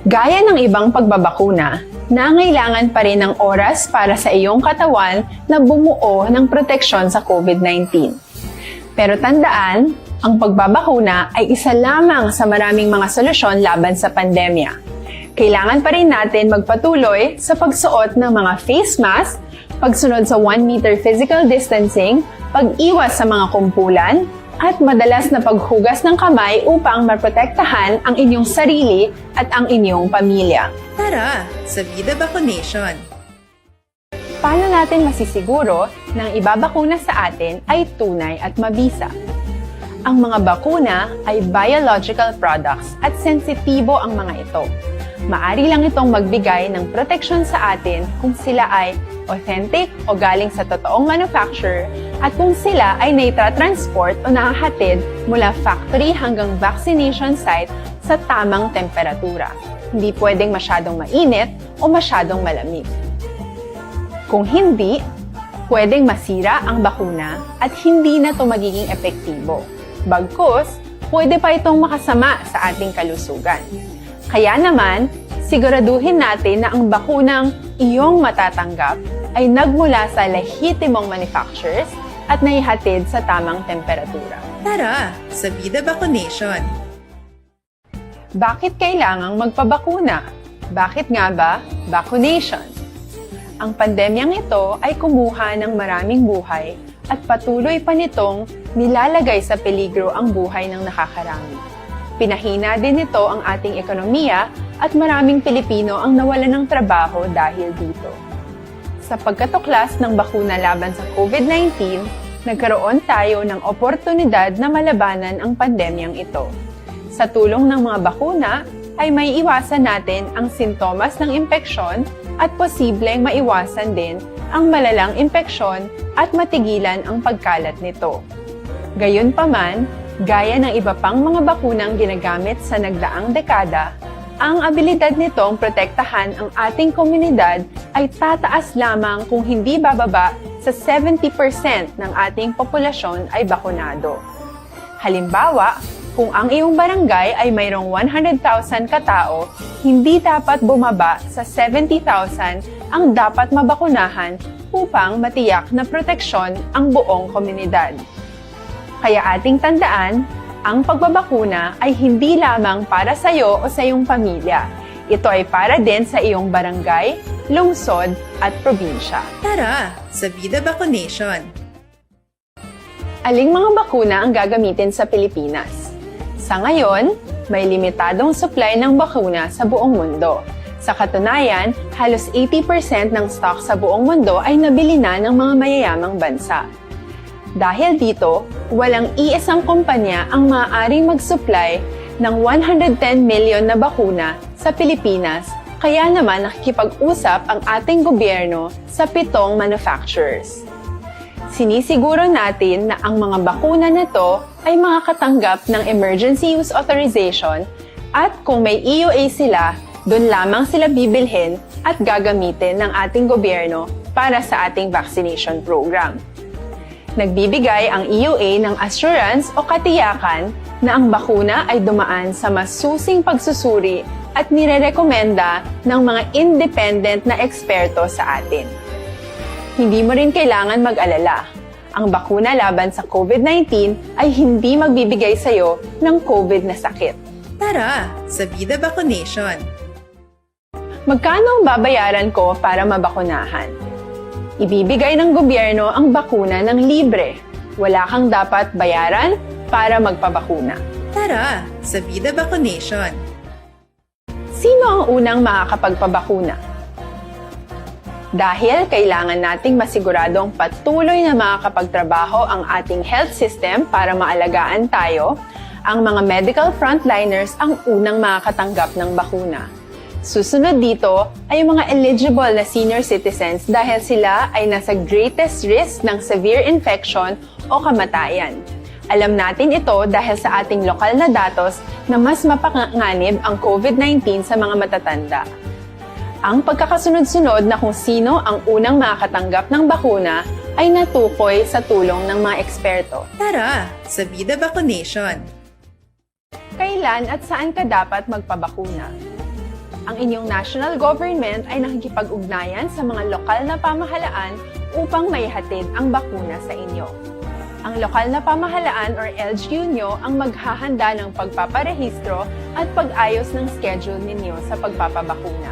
Gaya ng ibang pagbabakuna, nangailangan pa rin ng oras para sa iyong katawan na bumuo ng proteksyon sa COVID nineteen. Pero tandaan, ang pagbabakuna ay isa lamang sa maraming mga solusyon laban sa pandemya. Kailangan pa rin natin magpatuloy sa pagsuot ng mga face mask, pagsunod sa one meter physical distancing, pag-iwas sa mga kumpulan, at madalas na paghugas ng kamay upang maprotektahan ang inyong sarili at ang inyong pamilya. Tara sa Vida Vaccination! Paano natin masisiguro na ang ibabakuna sa atin ay tunay at mabisa? Ang mga bakuna ay biological products at sensitibo ang mga ito. Maari lang itong magbigay ng proteksyon sa atin kung sila ay authentic o galing sa totoong manufacturer at kung sila ay naitra-transport o nahahatid mula factory hanggang vaccination site sa tamang temperatura. Hindi pwedeng masyadong mainit o masyadong malamig. Kung hindi, pwedeng masira ang bakuna at hindi na ito magiging epektibo. Bagkus, pwede pa itong makasama sa ating kalusugan. Kaya naman, siguraduhin natin na ang bakunang iyong matatanggap ay nagmula sa lehitimong manufacturers at naihatid sa tamang temperatura. Tara sa Vida Vaccination! Bakit kailangang magpabakuna? Bakit nga ba vaccination? Ang pandemyang ito ay kumuha ng maraming buhay at patuloy pa nitong nilalagay sa peligro ang buhay ng nakakarami. Pinahina din nito ang ating ekonomiya at maraming Pilipino ang nawalan ng trabaho dahil dito. Sa pagkatuklas ng bakuna laban sa COVID nineteen, nagkaroon tayo ng oportunidad na malabanan ang pandemyang ito. Sa tulong ng mga bakuna, ay maiiwasan natin ang sintomas ng impeksyon at posibleng maiwasan din ang malalang impeksyon at matigilan ang pagkalat nito. Gayunpaman, gaya ng iba pang mga bakunang ginagamit sa nagdaang dekada, ang abilidad nitong protektahan ang ating komunidad ay tataas lamang kung hindi bababa sa seventy percent ng ating populasyon ay bakunado. Halimbawa, kung ang iyong barangay ay mayroong one hundred thousand ka tao, hindi dapat bumaba sa seventy thousand ang dapat mabakunahan upang matiyak na proteksyon ang buong komunidad. Kaya ating tandaan, ang pagbabakuna ay hindi lamang para sa iyo o sa iyong pamilya. Ito ay para din sa iyong barangay, lungsod, at probinsya. Tara sa Vida Vaccination! Aling mga bakuna ang gagamitin sa Pilipinas? Sa ngayon, may limitadong supply ng bakuna sa buong mundo. Sa katunayan, halos eighty percent ng stock sa buong mundo ay nabili na ng mga mayayamang bansa. Dahil dito, walang iisang kumpanya ang maaaring mag-supply ng one hundred ten million na bakuna sa Pilipinas, kaya naman nakikipag-usap ang ating gobyerno sa pitong manufacturers. Sinisiguro natin na ang mga bakuna na to ay makakatanggap ng emergency use authorization at kung may E U A sila, doon lamang sila bibilhin at gagamitin ng ating gobyerno para sa ating vaccination program. Nagbibigay ang E U A ng assurance o katiyakan na ang bakuna ay dumaan sa masusing pagsusuri at nirerekomenda ng mga independent na eksperto sa atin. Hindi mo rin kailangan mag-alala. Ang bakuna laban sa COVID nineteen ay hindi magbibigay sa iyo ng COVID na sakit. Tara sa Vida Vaccination! Magkano ang babayaran ko para mabakunahan? Ibibigay ng gobyerno ang bakuna ng libre. Wala kang dapat bayaran para magpabakuna. Tara sa Vida Vaccination! Sino ang unang makakapagpabakuna? Dahil kailangan nating masiguradong patuloy na makakapagtrabaho ang ating health system para maalagaan tayo, ang mga medical frontliners ang unang makakatanggap ng bakuna. Susunod dito ay ang mga eligible na senior citizens dahil sila ay nasa greatest risk ng severe infection o kamatayan. Alam natin ito dahil sa ating lokal na datos na mas mapanganib ang COVID nineteen sa mga matatanda. Ang pagkakasunod-sunod na kung sino ang unang makakatanggap ng bakuna ay natukoy sa tulong ng mga eksperto. Tara sa Vida Vaccination! Kailan at saan ka dapat magpabakuna? Ang inyong national government ay nakikipag-ugnayan sa mga lokal na pamahalaan upang maihatid ang bakuna sa inyo. Ang lokal na pamahalaan or L G U nyo ang maghahanda ng pagpaparehistro at pag-ayos ng schedule ninyo sa pagpapabakuna.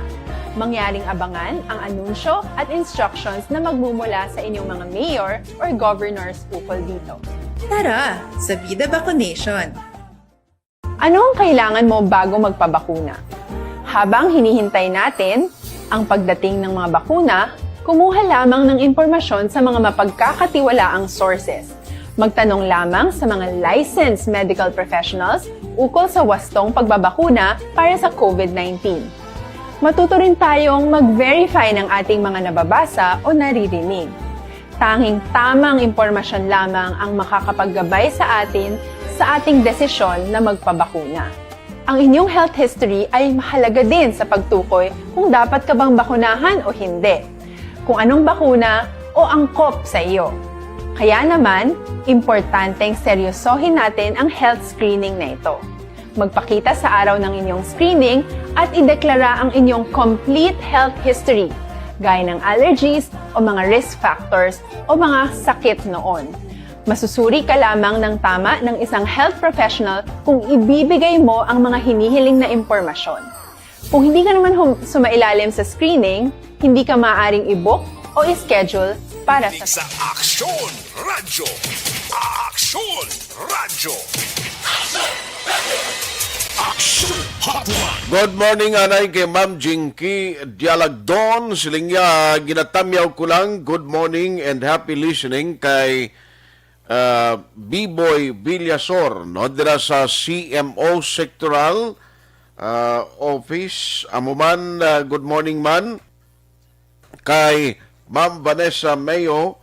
Mangyaring abangan ang anunsyo at instructions na magmumula sa inyong mga mayor or governors ukol dito. Tara sa Vida Vaccination! Ano ang kailangan mo bago magpabakuna? Habang hinihintay natin ang pagdating ng mga bakuna, kumuha lamang ng impormasyon sa mga mapagkakatiwalaang sources. Magtanong lamang sa mga licensed medical professionals ukol sa wastong pagbabakuna para sa COVID nineteen. Matuto rin tayong mag-verify ng ating mga nababasa o naririnig. Tanging tamang impormasyon lamang ang makakapaggabay sa atin sa ating desisyon na magpabakuna. Ang inyong health history ay mahalaga din sa pagtukoy kung dapat ka bang bakunahan o hindi, kung anong bakuna o angkop sa iyo. Kaya naman, importanteng seryosohin natin ang health screening na ito. Magpakita sa araw ng inyong screening at ideklara ang inyong complete health history, gaya ng allergies o mga risk factors o mga sakit noon. Masusuri ka lamang ng tama ng isang health professional kung ibibigay mo ang mga hinihiling na impormasyon. Kung hindi ka naman hum- sumailalim sa screening, hindi ka maaaring i-book o i-schedule para sa Sa Aksyon Radyo. Aksyon Radyo. Aksyon Hotline. Good morning, anay, kay Ma'am Jinky Dialagdon. Siling niya, ginatamyaw ko lang. Good morning and happy listening kay uh, B-Boy Villasor, no? Dira sa C M O Sectoral uh, Office. Amo man, uh, good morning man. Kay Ma'am Vanessa Mayo,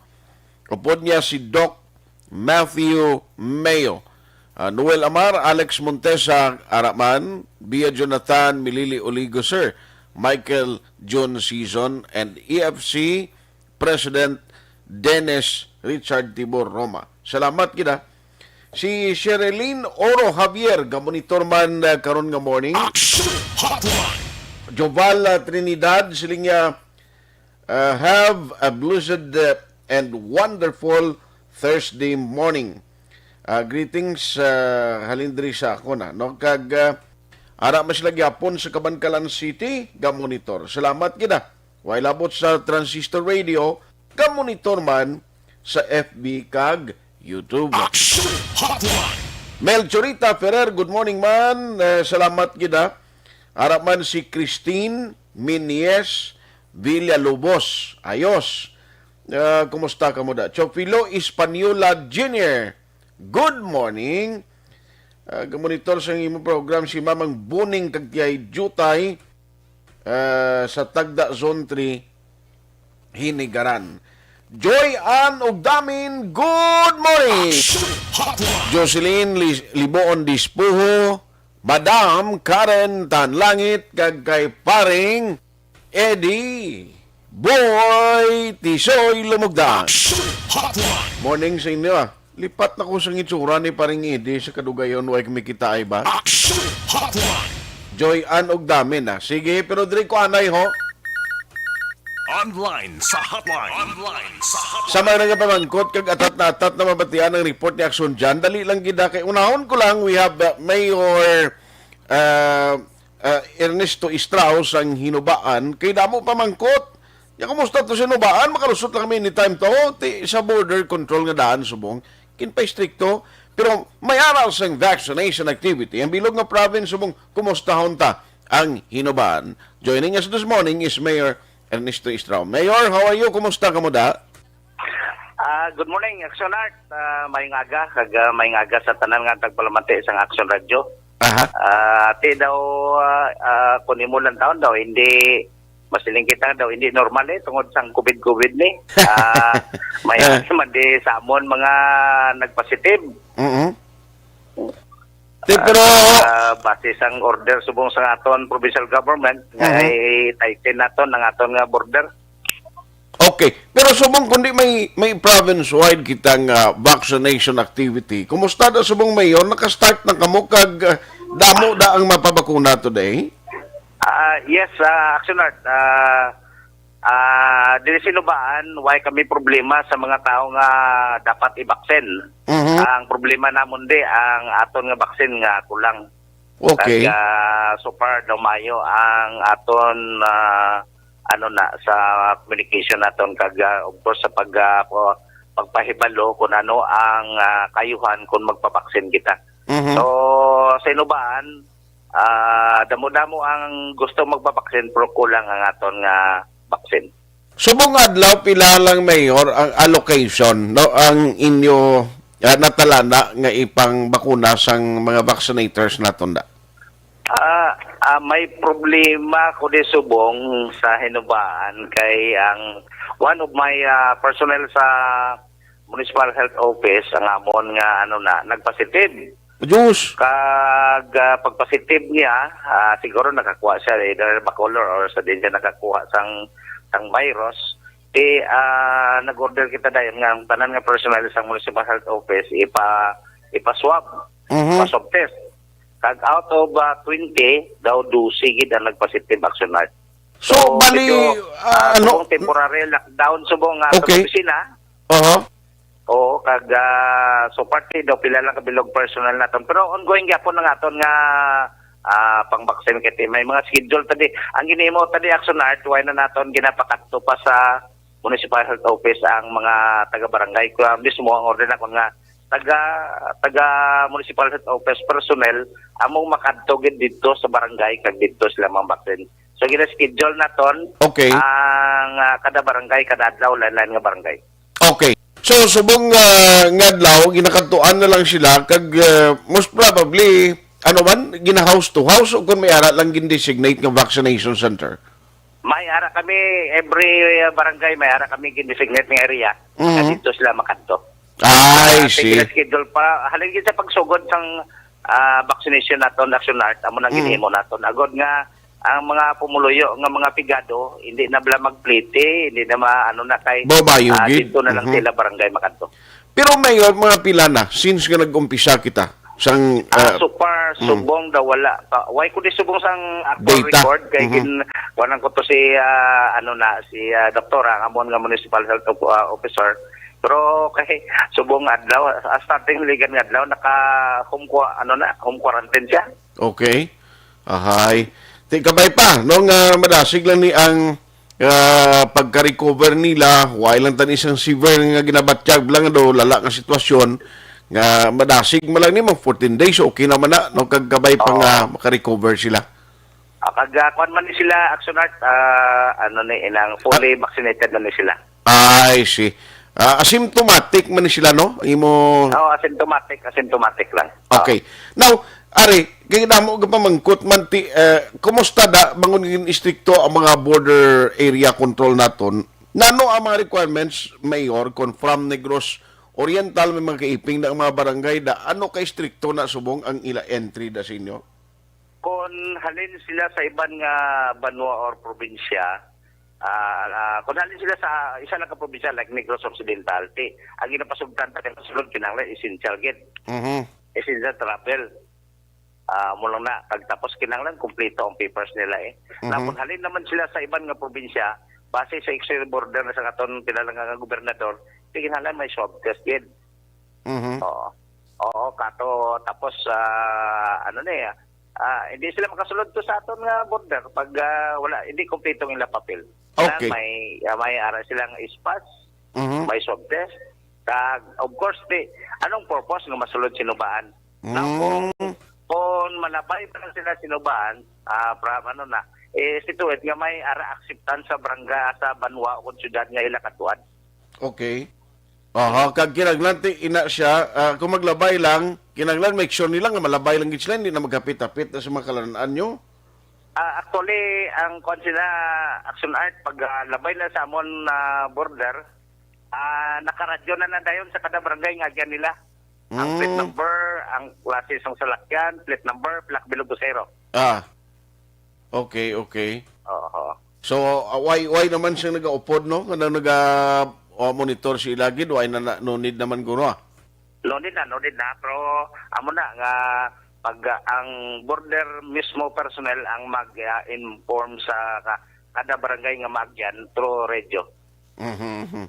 upod niya si Doc Matthew Mayo. Ah, Noel Amar, Alex Montesa, Araman, Bia Jonathan, Milili Oligo, Sir Michael John Season, and E F C President Dennis Richard Tibor Roma. Salamat gid, ah. Si Sherilyn Oro Javier, gamonitor man, ah, karon nga morning. Aksyon Hotline. Joval, ah, Trinidad, siling niya, ah, have a blessed, ah, and wonderful Thursday morning. Ah, greetings, ah, halin diri sa ako na, no? Kag, ah, ara man sila gyapon sa Kabankalan City, gamonitor. Salamat gid, ah. Way labot sa Transistor Radio, gamonitor man sa F B kag YouTube. Aksyon Hotline. Melchorita Ferrer, good morning man. Eh, salamat gid, ha. Ara man si Christine Minies Villalobos. Ayos. Ah, kumusta ka mo da? Chofilo Española Junior, good morning. Ah, gamonitor sa imong program si Mamang Buning kag Tiyay Jutay, ah, sa Tagda Zone three, Hinigaran. Joy Ann Ugdamin, good morning! Aksyon Hotline. Jocelyn Lis- Liboon Dispuho, Madam Karen Tanlangit, kag kay paring Eddie Boy Tisoy Lumugdan. Aksyon Hotline. Morning sa inyo, ah. Lipat na ko sa itsura ni paring Eddie sa kadugayon, way kami kita ay ba? Aksyon Hotline. Joy Ann Ugdamin, ah. Sige, pero diri ko anay ho. Online sa hotline. Online sa hotline. Sa mga nagapamangkot kag atat na atat na mabatian ang report ni Aksyon Jan, dali lang gid, ah, kay unahon ko lang, we have, uh, Mayor, uh, uh, Ernesto Estrao sang Hinubaan, kay damo pamangkot. Ya, kumusta to sa Hinubaan? Makalusot lang kami anytime to. Ti, sa border control nga daan subong, kinpaistrikto. Pero may aral sang vaccination activity ang bilog nga province subong, kumustahon ta ang Hinubaan. Joining us this morning is Mayor Ernesto Estrao. Mayor, how are you? Kumusta ka mo da? Ah, good morning, Action Art. Ah, maayong aga, kag, ah, maayong aga sa tanan nga nagpalamati sang Action Radio. Aha. Ah, ati daw, ah, ah, kung imo lang taon daw, hindi, masiling kita daw, hindi normal eh, tungod sang COVID-COVID ni. Ah, may man di sa amon mga nagpositive. Mm-mm. Ti, pero, Ah, base sang order subong sa aton provincial government, nga Mhm. i-tighten naton ang aton nga border. oh, Okay, pero subong kundi may may province-wide kita nga vaccination activity. Kumusta da subong, Mayor? Naka-start na kamo kag, ah, damo da ang mapabakuna today? Ah, yes, ah, Action Art. Ah, ah, diri sa Lubaan, way kami problema sa mga tawo nga dapat i-vaccine. Mhm. Ang problema namon di ang aton nga vaccine nga kulang. Okay. Kag, ah, so far daw maayo ang aton, ah, ano na, sa communication naton kag, ah, of course, sa pag, ah, po- pagpahibalo kung ano ang, ah, kayuhan kung magpabaksin kita. Mhm. So, sa Inubaan, ah, damo-damo ang gusto magpabaksin pero kulang ang aton nga baksin. Subong adlaw, pila lang, Mayor, ang allocation, no, ang inyo, ah, natalana nga ipangbakuna sang mga vaccinators naton da? Ah, ah, may problema ko di subong sa Hinubaan kay ang one of my, ah, personnel sa Municipal Health Office, ang amon nga, ano na, nagpositive. Diyos! Kag, ah, pagpositive niya, ah, siguro nakakuha siya either bacolor or sa din siya nakakuha sang, sang virus. Di, ah, nag-order kita dayon nga ang tanan nga personnel sa Municipal Health Office ipa, ipa-swab, Mhm. pa-swab test. Kag out of, ah, twenty, daw dose gid ang nagpositive, Action Art. So, So, bali, medyo, ah, ah, ano? Subong temporary lockdown, subong, ah, sa Okay. opisina. Aha. Oo, kag, ah, so parte daw pila lang kabilog personnel naton. Pero ongoing gyapon ang aton nga, ah, pang-vaccine kay ti-, may mga schedule ta di. Ang ginhimo ta di, Action Art, way na naton ginapakadto pa sa Municipal Health Office ang mga taga-barangay. Kaya mismo ang order nakon nga taga, taga Municipal Health Office personnel among makadto gid didto sa barangay kag didto sila mang-vaccine. So, gina-schedule naton Okay. ang, ah, kada barangay, kada adlaw, lain-lain nga barangay. Okay. So, subong, ah, nga adlaw, ginakadtuan na lang sila kag, ah, most probably, ano man, gina-house to house o kung may ara lang gin-designate nga vaccination center? May ara kami, every, uh, barangay, may ara kami gin-designate nga area. Mhm. Nga dito sila makadto. I Ah, see. Sige, schedule pa. Halin gid sa pagsugod sang, ah, vaccination naton, Action Art, amo nang Mm. ginhimo naton. Agod nga ang mga pumuluyo nga mga pigado, hindi na bala magplete, hindi na ma-, ano na kay, Babayo ah, gid. Dito na lang Mhm. sila barangay makadto. Pero, Mayor, mga pila na since nga nag-umpisa kita sang, Ah, ah, so far, mm. Subong daw wala pa. Why ko di subong sang actual Data. Record kay Mhm. gin-, kuwanan ko to si, ah, ano na, si, ah, doktora, ang amon nga municipal health op-, ah, officer. Pero kay subong adlaw, ah, starting ligan nga adlaw, naka home qua-, ano na, home quarantine siya. Okay. Ahay. Ti kabay pa, no, nga madasig lang ni ang, ah, pagka-recover nila, way lang tani isang severe nga ginabatyag lang do, lala nga sitwasyon, nga madasig man lang ni mga fourteen days, okay naman na, no, kag kabay pa Oo. nga maka-recover sila. Ah, kag, ah, kuwan man ni sila, Action Art, ah, ano ni, inang fully vaccinated na ni sila. I see. Ah, asymptomatic man ni sila, no? Imo Oo, asymptomatic, asymptomatic lang. Okay. Now, ari, kay damo nga pamangkot man ti, eh, kumusta da, bangon gin istrikto ang mga border area control naton? Nano ang mga requirements, Mayor, kung from Negros Oriental may mga kaiping na ang mga barangay da, ano ka istrikto na subong ang ila entry da sa inyo? Kung halin sila sa iban nga banwa or probinsya, ah, ah, kung halin sila sa isa lang ka probinsya like Negros Occidental, ti, ang ginapasugtan ta kay masulod kinahanglan essential gid. Mhm. Essential travel. Ah, mo lang na, kag tapos kinahanglan kompleto ang papers nila eh. Na Mhm. Kung halin naman sila sa iban nga probinsya, base sa exterior border na sa aton kilala nga gobernador, ti kinahanglan may swab test gid. Mhm. Oo. Oo, kato, tapos, ah, ano na eh, ah, hindi sila makasulod to sa aton nga border pag, ah, wala, hindi kompleto ang ilang papel. Na Okay. May, ah, may ara silang ispas, Mhm. May swab test. Kag, of course, di, anong purpose nga masulod sa Hinubaan? Na kung, Mm. kung malabay pa lang sila sa Hinubaan, ah, from ano na, eh, situate nga may ara acceptance sa barangay, sa banwa o kung syudad nga ila katuan. Okay. Aha, kag kinahanglan ti ina siya, ah, kung maglabay lang, kinahanglan make sure nila nga malabay lang gid sila, hindi na maghapit-hapit na sa mga kalanan nyo. Ah, actually, ang kuwan sila, Action Art, pag, ah, labay na sa amon, ah, border, ah, nakaradyo na na dayon sa kada barangay nga agyan nila. Ang plate Mm. number, ang klase sang salakyan, plate number, plak bilog busero. Ah. Okay, okay. Oo. So, uh, why, why naman siya nagaupod, no? Nga naga, uh, monitor si ilagid, why na, na, no need naman guro, ah? No need na, no need na. Pero amo na nga pag ah, ang border mismo personnel ang mag-inform sa ka- kada barangay nga maagyan through radio. Mhm, mhm.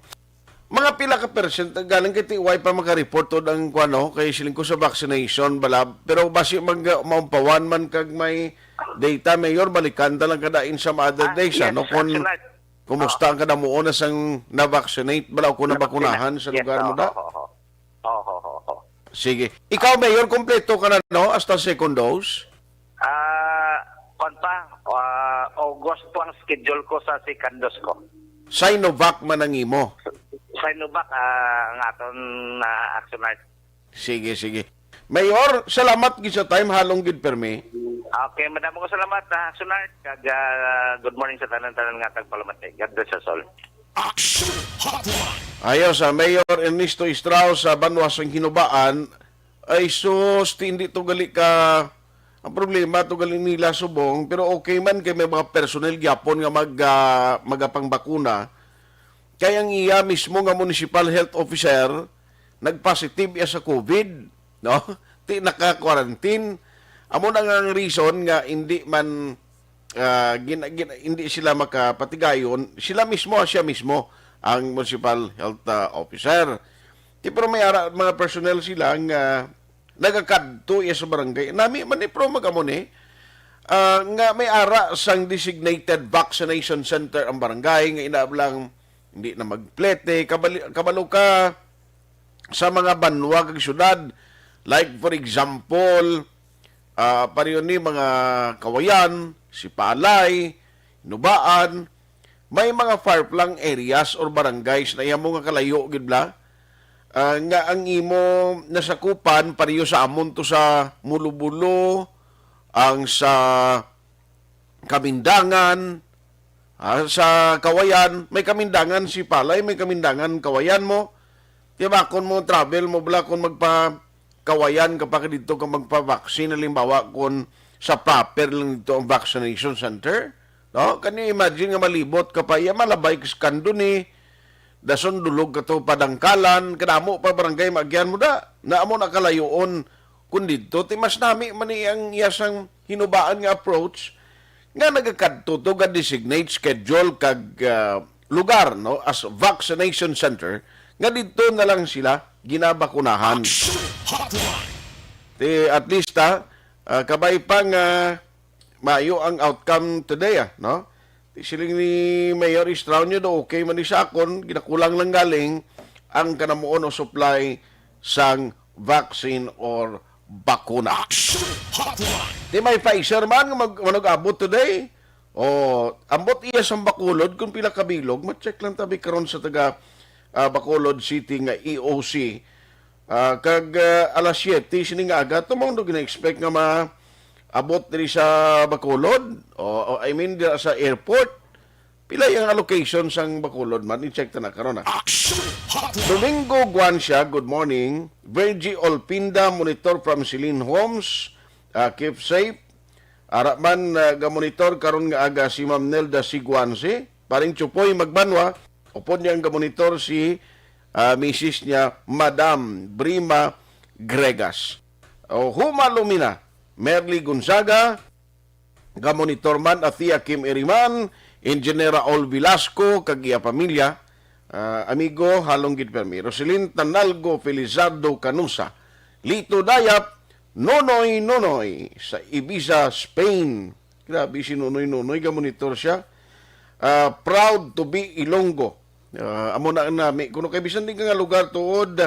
Mga pila ka percent galing kay T Y pa makareport to ang kuano kay siling ko sa vaccination bala, pero basi mag maumpawan man kag may data, Mayor, balikan ta lang kada in some other Ah, days, yes, ano, kung Action Light. kumusta ang kada muon na sang na-vaccinate bala o kung nabakuna sa Yes, lugar mo oo, da? oo, oo. Oo, oo, oo. Sige. Ikaw, Mayor, kompleto ka na, no? Hasta second dose? Ah, kwan pa, ah, August po ang schedule ko sa second dose ko. Sinovac man ang imo. Sinovac, ah, ang aton na Action Light. Sige, sige. Mayor, salamat gid sa time, halong gid permi. Okay, madamo ko salamat, ah, Action Light. Kag ah, good morning sa tanan-tanan nga tagpalamati. God bless us all. Action Hotline. Ayos, ah, Mayor Ernesto Estrao sa Banwa sang Hinubaan. Ay sus, ti hindi to gali ka, ang problema to gali nila subong, pero okay man kay may mga personnel gyapon nga mag ah, magapangbakuna. Kay ang iya mismo nga municipal health officer nagpositive iya sa COVID, no? Ti naka-quarantine. Amo na nga ang reason nga hindi man ah, gina, gina, hindi sila makapatigayon, sila mismo, siya mismo ang municipal health ah, officer. Ti pero may ara mga personnel sila nga nagakadto iya sa barangay. Nami man ni pro magamo ni ah, nga may ara sang designated vaccination center ang barangay nga inaablang hindi na magplete, kabali, kabalo ka sa mga banwa kag syudad. Like for example, ah, pareho ni mga Kawayan, Sipalay, Nubaan, may mga far-flung areas or barangays na iya mo nga kalayo gid bla, ah, nga ang imo nasakupan pareho sa amon to sa Mulobulo, ang sa Kamindangan, ah, sa Kawayan, may Kamindangan Sipalay, may Kamindangan Kawayan mo. Di ba, kung mo travel mo bala, kung magpa Kawayan ka pa dito ka magpa-vaccine, halimbawa, kung sa proper lang dito ang vaccination center, no? Can you imagine nga malibot ka pa iya, malabay ka sa Candoni, dason dulog ka to padangkalan, kadamo pa barangay maagyan mo da, na amo na kalayoon kung dito, ti mas nami man ni ang iya sang hinubaan nga approach, nga nagakadto to ga designate schedule kag ah, lugar, no, as vaccination center, nga didto na lang sila ginabakunahan. Action Hotline. Ti at least, ah, ah, kabay pa nga maayo ang outcome today, ah, no? Ti siling ni Mayor Estrao niyo do, okay man ni sa akon, ginakulang lang galing ang kanamuon o supply sang vaccine or bakuna. Action Hotline. Ti may Pfizer man nga mag, manug-abot today. O, ambot iya sang Bacolod kung pila ka bilog. Ma-check lang tabi karon sa taga ah, Bacolod City nga E O C. Ah, kag ah, alas siyete sini nga aga, tumong do gina-expect nga maabot diri sa Bacolod. O, o, I mean, dira sa airport. Pila ang allocation sang Bacolod man? I-check ta na karon, ah. Action Hotline. Domingo Guancia, good morning. Virgie Olpinda, monitor from Celine Homes. Ah, keep safe. Ara man, ah, ga-monitor karon nga aga si Ma'am Nelda Siguansi. Paring Chupoy Magbanwa, upod niya ang ga-monitor si ah, misis niya, Madam Brima Gregas. O, Huma Lumina, Merly Gonzaga, ga-monitor man, Athea Kim Iriman, Engineer Raul Velasco, kag iya pamilya, ah, amigo, halong gid permi. Roselyn Tanalgo Felizardo Canusa, Lito Dayap, Nonoy Nonoy, sa Ibiza, Spain. Grabe si Nonoy Nonoy, ga-monitor siya. Ah, proud to be Ilonggo. Ah, amo na ang nami. Kuno kay bisan di ka nga lugar tuod,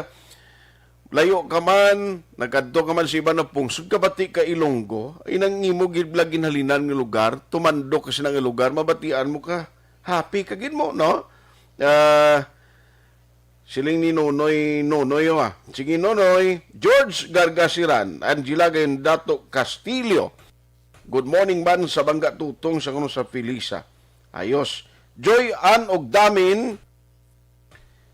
layo ka man, nagkadto ka man sa iba na pungsod, kabati ka Ilonggo, ay nang imo gid bala ginhalinan nga lugar, tumandok ka sa nga lugar, mabatian mo ka. Happy ka gid mo, no? Ah, siling ni Nonoy, Nonoy, oh, ah. Sige, Nonoy. George Gargasiran, Angela Gayendato Castillo. Good morning man sa Bangga Tutong sa kuno sa Felisa. Ayos. Joy Ann Ogdamin,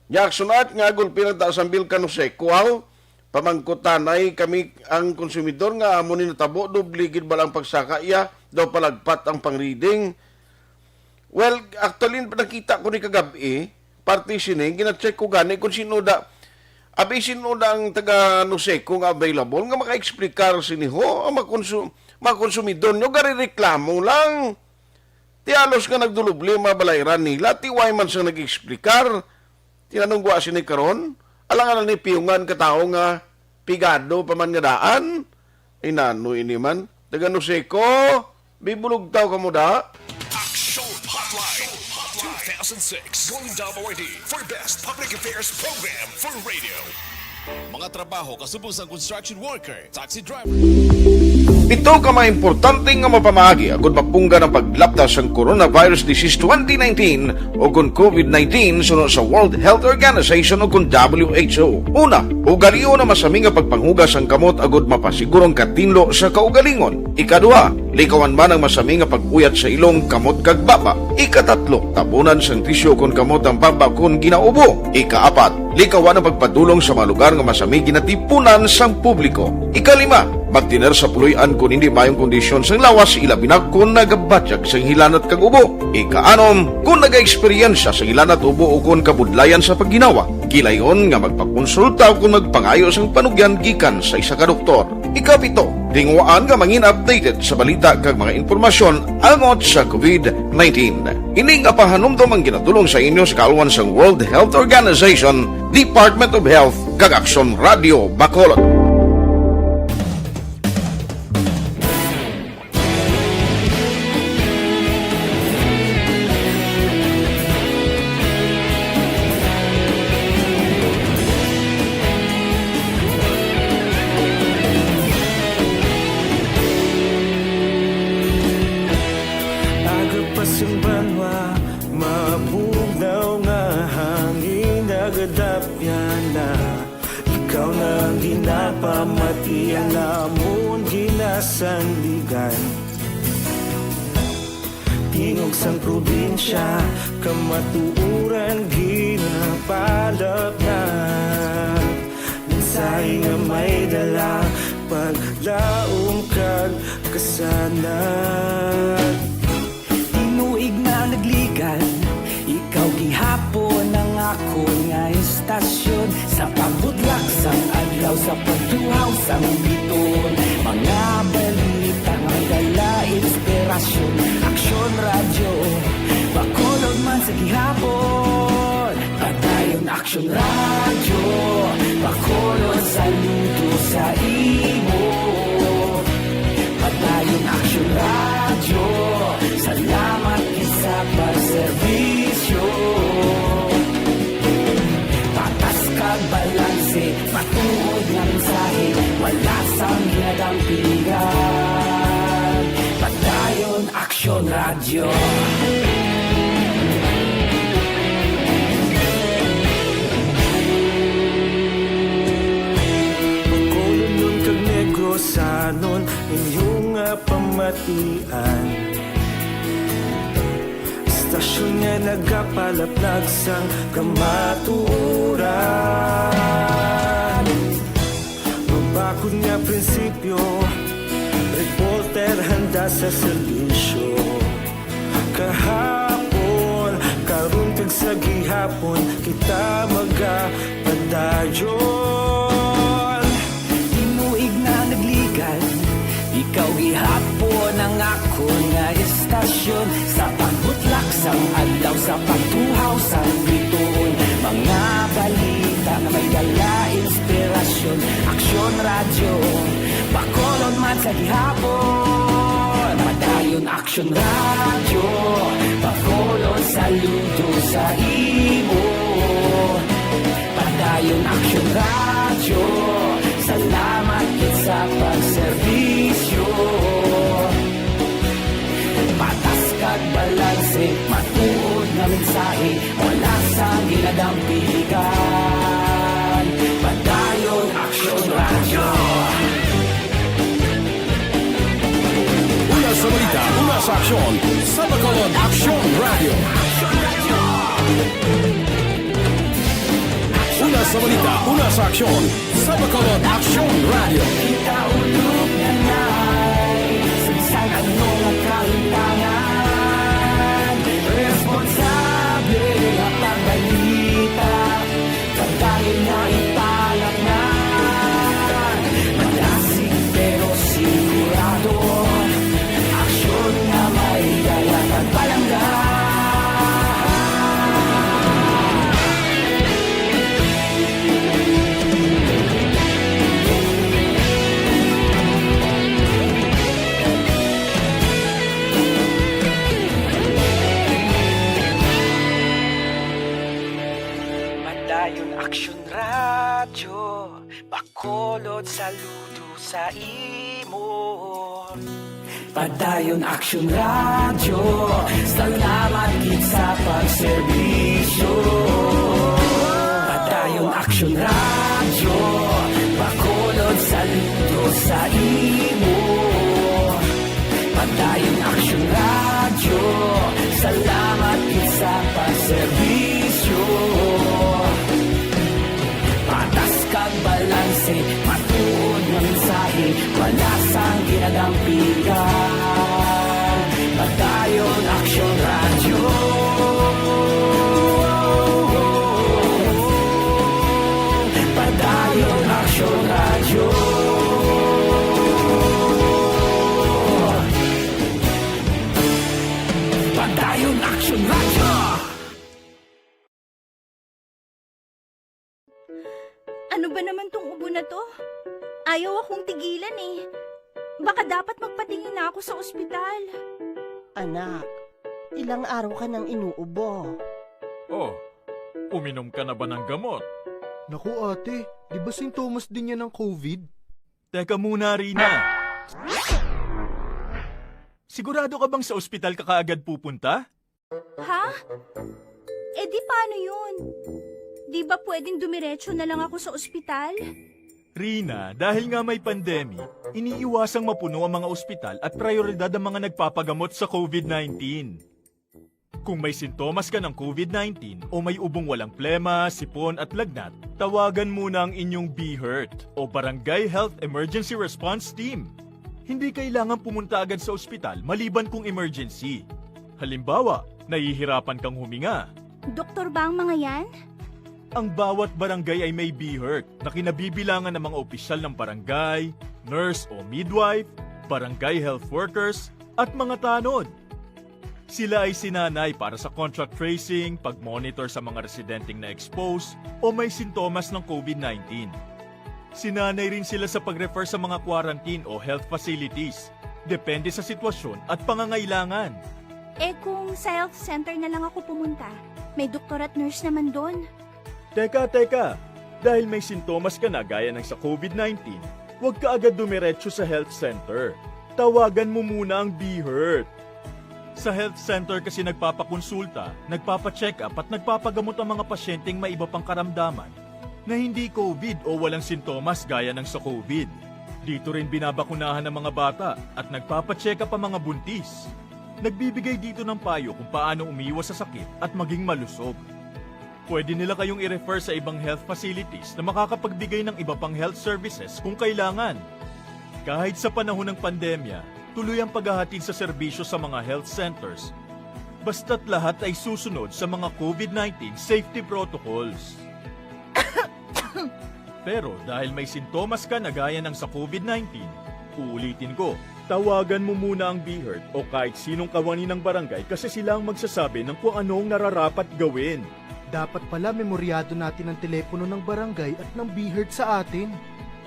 nya sunat nga gulpi na ta sa Vilcan Jose. Kuwaw, pamangkutanay kami ang konsumidor nga amo ni natabo, doble gid bala ang pagsaka iya, daw palagpat ang pang-reading. Well, actually, nakita ko ni kagab-i, parte sini, gina-check ko gani kung sino da, abi, sino da ang taga Nuseco nga available nga maka-explicar sini ho, ang mga konsu-, mga konsumidor nyo, garireklamo lang. Ti halos nga nagdulubli ang mga balayran nila, ti way man sang nag-explicar. Tinanong ko sini karon, alangan na ni piyungan ka tawo nga pigado pa man nga daan. Ay, nano ini man? Taga Nuseco, bibulugtaw ka mo da? Action Hotline two thousand six, Golden Dome Awardee for Best Public Affairs Program for Radio. Mga trabaho kasubong sang construction worker, taxi driver. Pito ka mga importante nga mapamaagi agud mapunggan ang paglapta sang coronavirus disease twenty nineteen o kon covid nineteen suno sa World Health Organization o kon W H O. Una, ugalion ang masami nga pagpanghugas sang kamot agud mapasiguro ang katinlo sa kaugalingon. Ikaduha, likawan man ang masami nga pag-uyat sa ilong, kamot kag baba. Ikatatlo, tabunan sang tisyu kon kamot ang baba kon ginaubo. Ikaapat, likawan ang pagpadulong sa mga lugar nga masami ginatipunan sang publiko. Ikalima, magtener sa puloy-an kon indi maayong kondisyon sang lawas, ilabi na kon nagabatyag sang hilanat kag ubo. Ikaanom, kon nagaeksperyensya sang hilanat, ubo o kon kabudlayan sa pagginawa, gilayon nga magpakonsulta o kon magpangayo sang panugyan gikan sa isa ka doktor. Ikapito, tinguhaan nga mangin updated sa balita kag mga impormasyon angot sa covid nineteen. Ini nga pahanumdom ang ginadulong sa inyo sa kaalwan sang World Health Organization, Department of Health, kag Aksyon Radio Bacolod. Aga pa sang banwa, mabugnaw nga hangin nagadapyan na. Ikaw na ang ginapamati, ang amon ginasandigan. Tingog sang probinsya, kamatuoran ginapalapnag. Mensahe nga may dala, paglaom kag kasanag. Tinuig na nagligan, ikaw gihapon ang akon nga istasyon. Sa pagbutlak sang adlaw, sa pagtuhaw sang bituon, mga balita nga dala inspirasyon. Aksyon Radyo, Bacolod man sa gihapon. Padayon Aksyon Radyo, Bacolod, saludo sa imo. Padayon Aksyon Radyo, salamat gid sa pagserbisyo. Patas kag balanse, matuod nga mensahe, wala sang ginadampigan. Padayon Aksyon Radyo. Bacolodnon kag Negrosanon, inyo nga pamatian. Istasyon nga nagapalaplag sang kamatuoran. Mabakod nga prinsipyo, reporter handa sa serbisyo. Kahapon, karon kag sa gihapon, kita magapadayon. Tinuig na nagligan, ikaw gihapon ang akon nga istasyon. Sa pagbutlak sang adlaw, sa pagtuhaw sang bituon, mga balita nga may dala inspirasyon. Aksyon Radyo, Bacolod man sa gihapon. Padayon Aksyon Radyo, Bacolod, saludo sa imo. Padayon Aksyon Radyo, salamat gid sa pagserbisyo. Patas kag balanse, matuod nga mensahe, wala sang ginadampigan. Padayon Aksyon Radyo. Una sa balita, una sa aksyon, sa Bacolod Aksyon Radyo. Una sa balita, una sa aksyon, sa Bacolod Aksyon Radyo. Kita ulog na nai, sa bisan ano nga kahimtangan, sa imo. Padayon Action Radio, salamat gid sa pagserbisyo. Padayon Action Radio, Bacolod saludo sa imo. Padayon Action Radio, salamat gid sa pagserbisyo. Patas kag balanse, matuod nga mensahe, wala sang ginadampigan. Padayon Action Radio. Padayon Action Radio. Padayon Action Radio. Ano ba naman tong ubo na to? Ayaw akong tigilan eh. Baka dapat magpatingin na ako sa ospital. Anak, ilang araw ka nang inuubo. Oh, uminom ka na ba ng gamot? Naku, ate, di ba sintomas din yan ng COVID? Teka muna, Rina. Sigurado ka bang sa ospital ka kaagad pupunta? Ha? Eh di paano yun? Di ba pwedeng dumiretso na lang ako sa ospital? Rina, dahil nga may pandemic, iniiwasang mapuno ang mga ospital at prioridad ang mga nagpapagamot sa COVID nineteen. Kung may sintomas ka ng COVID nineteen o may ubong walang plema, sipon at lagnat, tawagan muna ang inyong BHERT o Barangay Health Emergency Response Team. Hindi kailangan pumunta agad sa ospital maliban kung emergency. Halimbawa, nahihirapan kang huminga. Doktor ba ang mga yan? Ang bawat barangay ay may BHERT na kinabibilangan ng mga opisyal ng barangay, nurse o midwife, barangay health workers, at mga tanod. Sila ay sinanay para sa contact tracing, pag-monitor sa mga residenteng na-expose o may sintomas ng COVID nineteen. Sinanay rin sila sa pag-refer sa mga quarantine o health facilities, depende sa sitwasyon at pangangailangan. Eh kung sa health center na lang ako pumunta, may doktor at nurse naman doon. Teka, teka! Dahil may sintomas ka na gaya ng sa COVID nineteen, huwag ka agad dumiretso sa health center. Tawagan mo muna ang BHERT. Sa health center kasi nagpapakonsulta, nagpapacheck-up at nagpapagamot ang mga pasyenteng may iba pang karamdaman na hindi COVID o walang sintomas gaya ng sa COVID. Dito rin binabakunahan ang mga bata at nagpapacheck-up ang mga buntis. Nagbibigay dito ng payo kung paano umiwas sa sakit at maging malusog. Pwede nila kayong i-refer sa ibang health facilities na makakapagbigay ng iba pang health services kung kailangan. Kahit sa panahon ng pandemya, tuloy ang paghahatid sa serbisyo sa mga health centers, basta't lahat ay susunod sa mga COVID nineteen safety protocols. Pero dahil may sintomas ka na gaya ng sa COVID nineteen, uulitin ko, tawagan mo muna ang BHERT o kahit sinong kawani ng barangay kasi sila ang magsasabi ng kung ano ang nararapat gawin. Dapat pala memoryado natin ang telepono ng barangay at ng BHERT sa atin.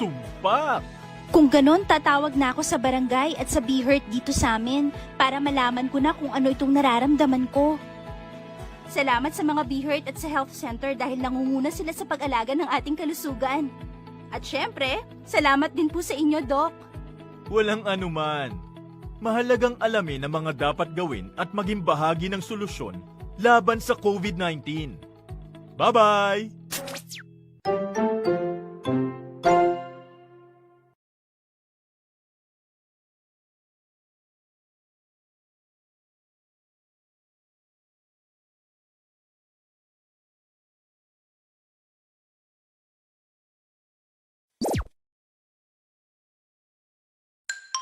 Tumpak! Kung ganon, tatawag na ako sa barangay at sa BHERT dito sa amin para malaman ko na kung ano itong nararamdaman ko. Salamat sa mga BHERT at sa health center dahil nangunguna sila sa pag-alaga ng ating kalusugan. At syempre, salamat din po sa inyo, Doc. Walang anuman. Mahalagang alamin ang mga dapat gawin at maging bahagi ng solusyon laban sa COVID nineteen. Bye-bye!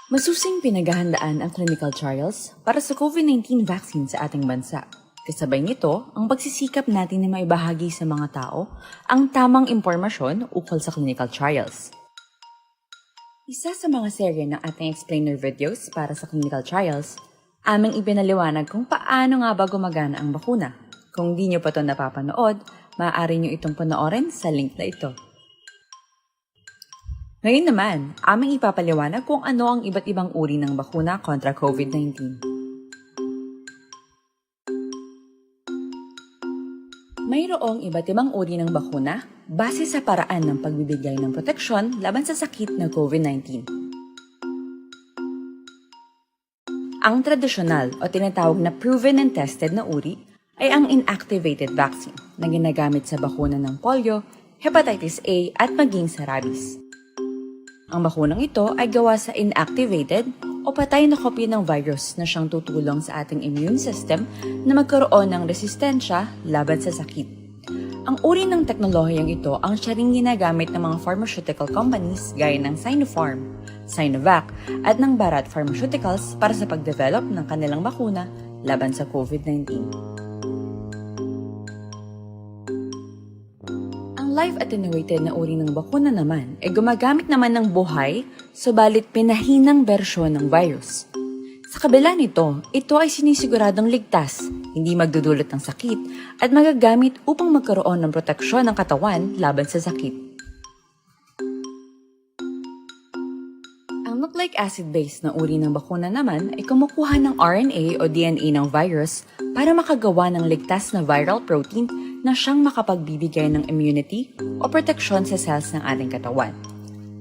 Masusing pinaghahandaan ang clinical trials para sa COVID nineteen vaccine sa ating bansa. Kasabay nito ang pagsisikap natin na maibahagi sa mga tao ang tamang impormasyon ukol sa clinical trials. Isa sa mga serye ng ating explainer videos para sa clinical trials, aming ipinaliwanag kung paano nga ba gumagana ang bakuna. Kung di nyo pa to napapanood, maaari nyo itong panoorin sa link na ito. Ngayon naman, aming ipapaliwanag kung ano ang iba't ibang uri ng bakuna kontra COVID nineteen. Mayroong iba't ibang uri ng bakuna base sa paraan ng pagbibigay ng proteksyon laban sa sakit na COVID nineteen. Ang tradisyonal o tinatawag na proven and tested na uri ay ang inactivated vaccine na ginagamit sa bakuna ng polio, hepatitis A at maging sa rabies. Ang bakunang ito ay gawa sa inactivated o patay na kopya ng virus na siyang tutulong sa ating immune system na magkaroon ng resistensya laban sa sakit. Ang uri ng teknolohiyang ito ang siya ring ginagamit ng mga pharmaceutical companies gaya ng Sinopharm, Sinovac, at ng Bharat Pharmaceuticals para sa pagdevelop ng kanilang bakuna laban sa COVID nineteen. Ang live attenuated na uri ng bakuna naman ay gumagamit naman ng buhay, subalit pinahinang bersyon ng virus. Sa kabila nito, ito ay sinisiguradong ligtas, hindi magdudulot ng sakit, at magagamit upang magkaroon ng proteksyon ng katawan laban sa sakit. Ang nucleic acid-based na uri ng bakuna naman ay kumukuha ng R N A o D N A ng virus para makagawa ng ligtas na viral protein na siyang makapagbibigay ng immunity o proteksyon sa cells ng ating katawan.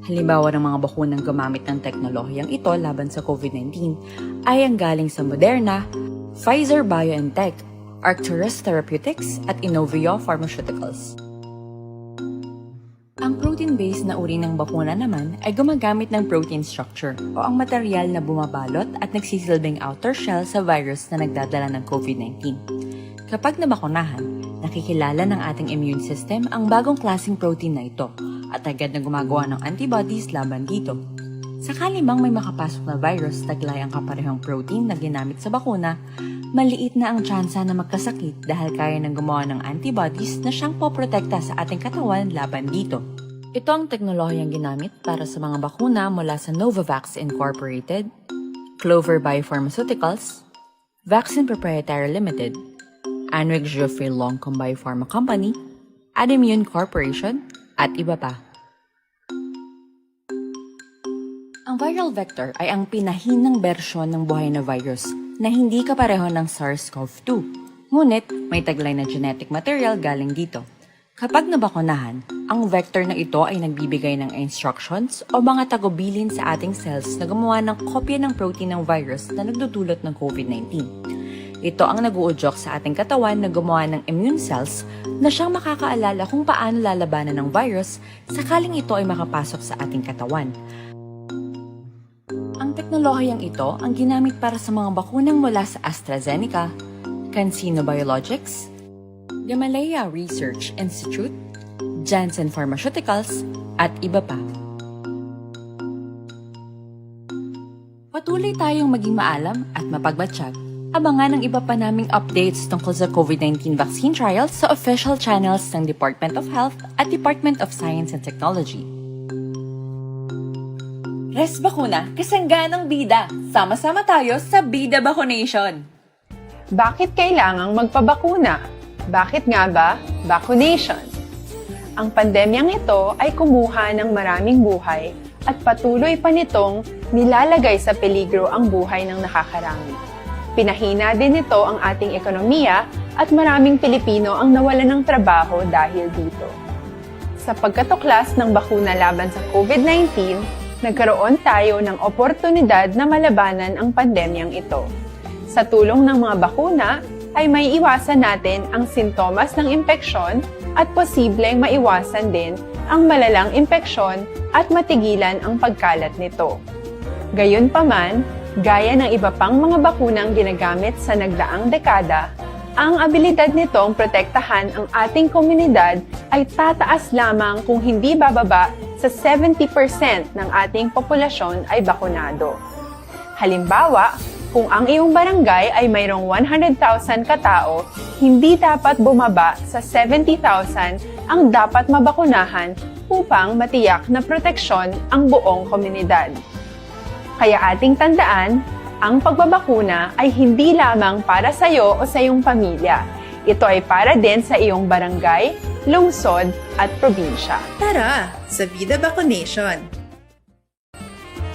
Halimbawa ng mga bakunang gumamit ng teknolohiyang ito laban sa COVID nineteen ay ang galing sa Moderna, Pfizer-BioNTech, Arcturus Therapeutics, at Inovio Pharmaceuticals. Ang protein-based na uri ng bakuna naman ay gumagamit ng protein structure o ang material na bumabalot at nagsisilbing outer shell sa virus na nagdadala ng COVID nineteen. Kapag nabakunahan, nakikilala ng ating immune system ang bagong klaseng protein na ito at agad na gumagawa ng antibodies laban dito. Sakali mang may makapasok na virus taglay ang kaparehong protein na ginamit sa bakuna, maliit na ang tsansa na magkasakit dahil kaya nang gumawa ng antibodies na siyang poprotekta sa ating katawan laban dito. Ito ang teknolohiyang ginamit para sa mga bakuna mula sa Novavax Incorporated, Clover Biopharmaceuticals, Vaccine Proprietary Limited, Anreg Geoffrey Longcom Biopharma Company, Adimmune Corporation, at iba pa. Ang viral vector ay ang pinahinang bersyon ng buhay na virus na hindi kapareho ng SARS-CoV two. Ngunit may taglay na genetic material galing dito. Kapag nabakunahan, ang vector na ito ay nagbibigay ng instructions o mga tagubilin sa ating cells na gumawa ng kopya ng protein ng virus na nagdudulot ng COVID nineteen. Ito ang nag-uudyok sa ating katawan na gumawa ng immune cells na siyang makakaalala kung paano lalabanan ng virus sakaling ito ay makapasok sa ating katawan. Ang teknolohiyang ito ang ginamit para sa mga bakunang mula sa AstraZeneca, CanSino Biologics, Gamaleya Research Institute, Janssen Pharmaceuticals, at iba pa. Patuloy tayong maging maalam at mapagmatsyag. Abangan ang iba pa naming updates tungkol sa COVID nineteen vaccine trials sa official channels ng Department of Health at Department of Science and Technology. Res Bakuna, kasangganang bida. Sama-sama tayo sa Bida Bakunation. Bakit kailangang magpabakuna? Bakit nga ba vaccination? Ang pandemyang ito ay kumuha ng maraming buhay at patuloy pa nitong nilalagay sa peligro ang buhay ng nakakarami. Pinahina din nito ang ating ekonomiya at maraming Pilipino ang nawalan ng trabaho dahil dito. Sa pagkatuklas ng bakuna laban sa COVID nineteen, nagkaroon tayo ng oportunidad na malabanan ang pandemyang ito. Sa tulong ng mga bakuna, ay maiiwasan natin ang sintomas ng impeksyon at posibleng maiwasan din ang malalang impeksyon at matigilan ang pagkalat nito. Gayunpaman, gaya ng iba pang mga bakunang ginagamit sa nagdaang dekada, ang abilidad nitong protektahan ang ating komunidad ay tataas lamang kung hindi bababa sa seventy percent ng ating populasyon ay bakunado. Halimbawa, kung ang iyong barangay ay mayroong one hundred thousand katao, hindi dapat bumaba sa seventy thousand ang dapat mabakunahan upang matiyak na proteksyon ang buong komunidad. Kaya ating tandaan, ang pagbabakuna ay hindi lamang para sa iyo o sa iyong pamilya. Ito ay para din sa iyong barangay, lungsod, at probinsya. Tara sa Vida Vaccination!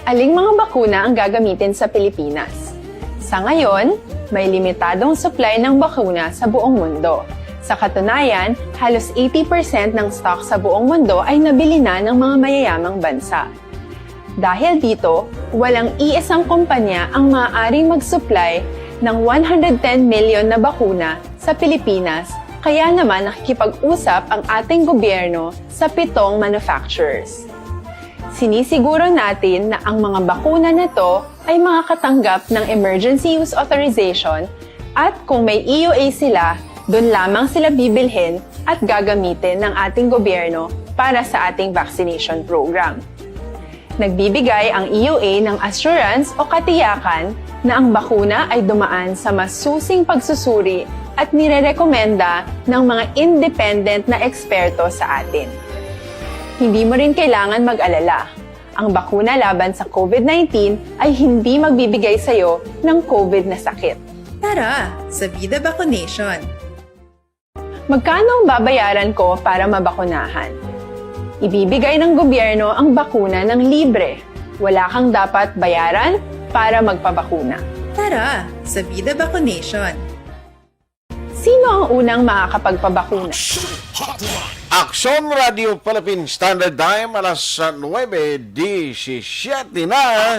Aling mga bakuna ang gagamitin sa Pilipinas? Sa ngayon, may limitadong supply ng bakuna sa buong mundo. Sa katunayan, halos eighty percent ng stock sa buong mundo ay nabili na ng mga mayayamang bansa. Dahil dito, walang iisang kumpanya ang maaaring mag-supply ng one hundred ten million na bakuna sa Pilipinas, kaya naman nakikipag-usap ang ating gobyerno sa pitong manufacturers. Sinisiguro natin na ang mga bakuna na to ay makakatanggap ng emergency use authorization at kung may E U A sila, doon lamang sila bibilhin at gagamitin ng ating gobyerno para sa ating vaccination program. Nagbibigay ang E U A ng assurance o katiyakan na ang bakuna ay dumaan sa masusing pagsusuri at nirerekomenda ng mga independent na eksperto sa atin. Hindi mo rin kailangan mag-alala. Ang bakuna laban sa COVID nineteen ay hindi magbibigay sa iyo ng COVID na sakit. Tara sa Vida Vaccination! Magkano ang babayaran ko para mabakunahan? Ibibigay ng gobyerno ang bakuna ng libre. Wala kang dapat bayaran para magpabakuna. Tara sa Vida Vaccination! Sino ang unang makakapagpabakuna? Aksyon Radio Philippine Standard Time, alas nuebe disisiete na.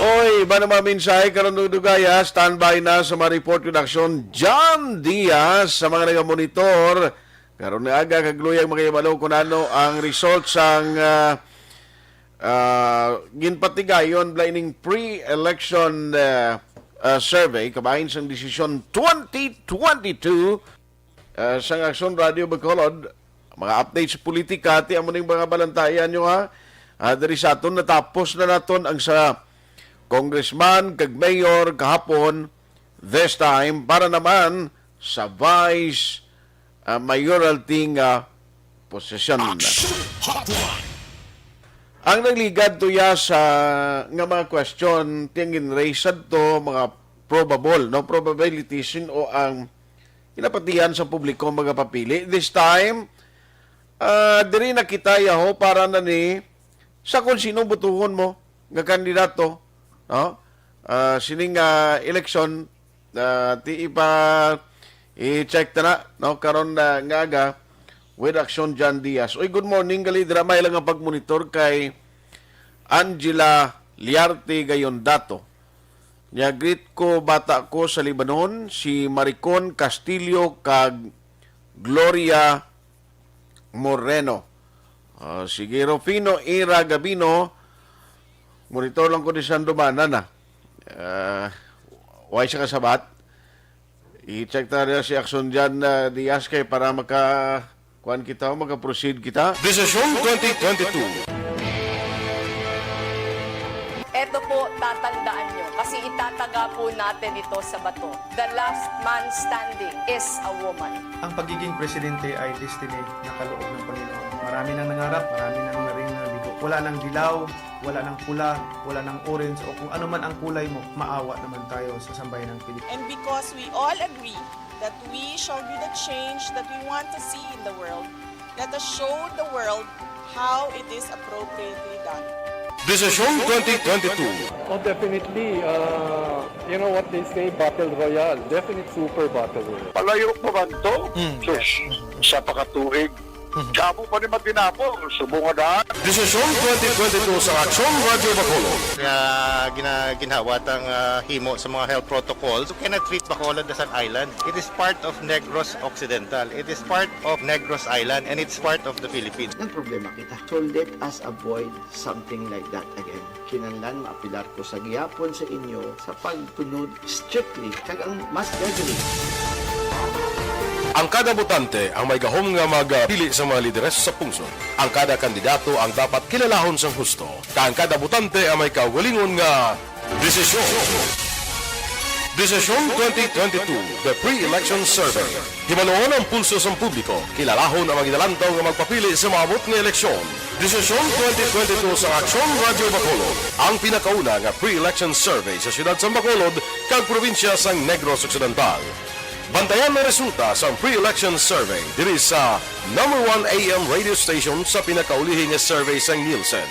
Oy, iba na mga mensahe karon, dugdugaya, standby na sa mga report with Aksyon John Diaz sa mga nagamonitor. Karon nga aga, kagluyag makahibalo kung ano ang result sang ah, ah, ginpatigayon bala ining pre-election ah, ah, survey kabahin sang desisyon twenty twenty-two ah, sang Aksyon Radio Bacolod. Mga updates sa politika, ti amo ning mga balantayan nyo ha. Ah, diri sa aton, natapos na naton ang sa congressman kag mayor kahapon. This time, para naman sa vice ah, mayoralty nga posisyon. Ang nagligad tuya sa nga mga question, tiyang ginraise to mga probable, no, probability, sin-o ang ginapatihan sa publiko magapapili. This time, ah, diri na kita, yaho, para na ni sa kung sino butuhon mo nga kandidato, no? Ah, sining ah, election, ah, ti ipa i-check ta na, no, karon na nga aga with Aksyon John Diaz. Uy, good morning, gali dira may lang ang pagmonitor kay Angela Liarte Gayondato. Nya, greet ko, bata ko sa Lebanon, si Maricon Castillo kag Gloria Moreno. Ah, sige, Rufino Ira Gabino, monitor lang ko ni Sandomana na. Ah, way sa kasabat. I-check ta rin si Aksyon Jan ah, Diaz kay para maka kuan kita, maka-proceed kita. Desisyon twenty twenty-two. Eto po, tatandaan nyo, kasi itataga po natin ito sa bato. The last man standing is a woman. Ang pagiging presidente ay destiny na kaloob ng Panginoon. Marami nang nangarap, marami nang naring nabigo. Wala nang dilaw, wala nang pula, wala nang orange, o kung ano man ang kulay mo, maawa naman tayo sa sambayanang Pilipino. And because we all agree that we shall be the change that we want to see in the world, let us show the world how it is appropriately done. Desisyon twenty twenty-two. Oh, definitely. Uh, you know what they say, battle royale. Definite super battle royale. Palayo pa man to? Sus, sa pakatuig. Damo pa ni matinabo, subong nga daan. Desisyon twenty twenty-two sa Aksyon Radyo Bacolod. Nga gina, ginhawa tang ah, himo sa mga health protocols. You cannot treat Bacolod as an island. It is part of Negros Occidental. It is part of Negros Island and it's part of the Philippines. Nagproblema kita. So let us avoid something like that again. Kinahanglan maapilar ko sa gihapon sa inyo sa pagtunod strictly kag ang mas deadly. Ang kada botante ang may gahom nga magpili sa mga lideres sa pungsod. Ang kada kandidato ang dapat kilalahon sang husto. Kag ang kada botante ang may kaugalingon nga desisyon. Desisyon twenty twenty-two, The Pre-Election Survey. Hibaluon ang pulso sang publiko, kilalahon ang mga ginalantaw nga magpapili sa maabot nga eleksyon. Desisyon twenty twenty-two sa Aksyon Radyo Bacolod, ang pinakauna nga pre-election survey sa siyudad sang Bacolod kag probinsya sang Negros Occidental. Bantayan ang resulta sang pre-election survey diri sa number one A M radio station sa pinakaulihi nga survey sang Nielsen.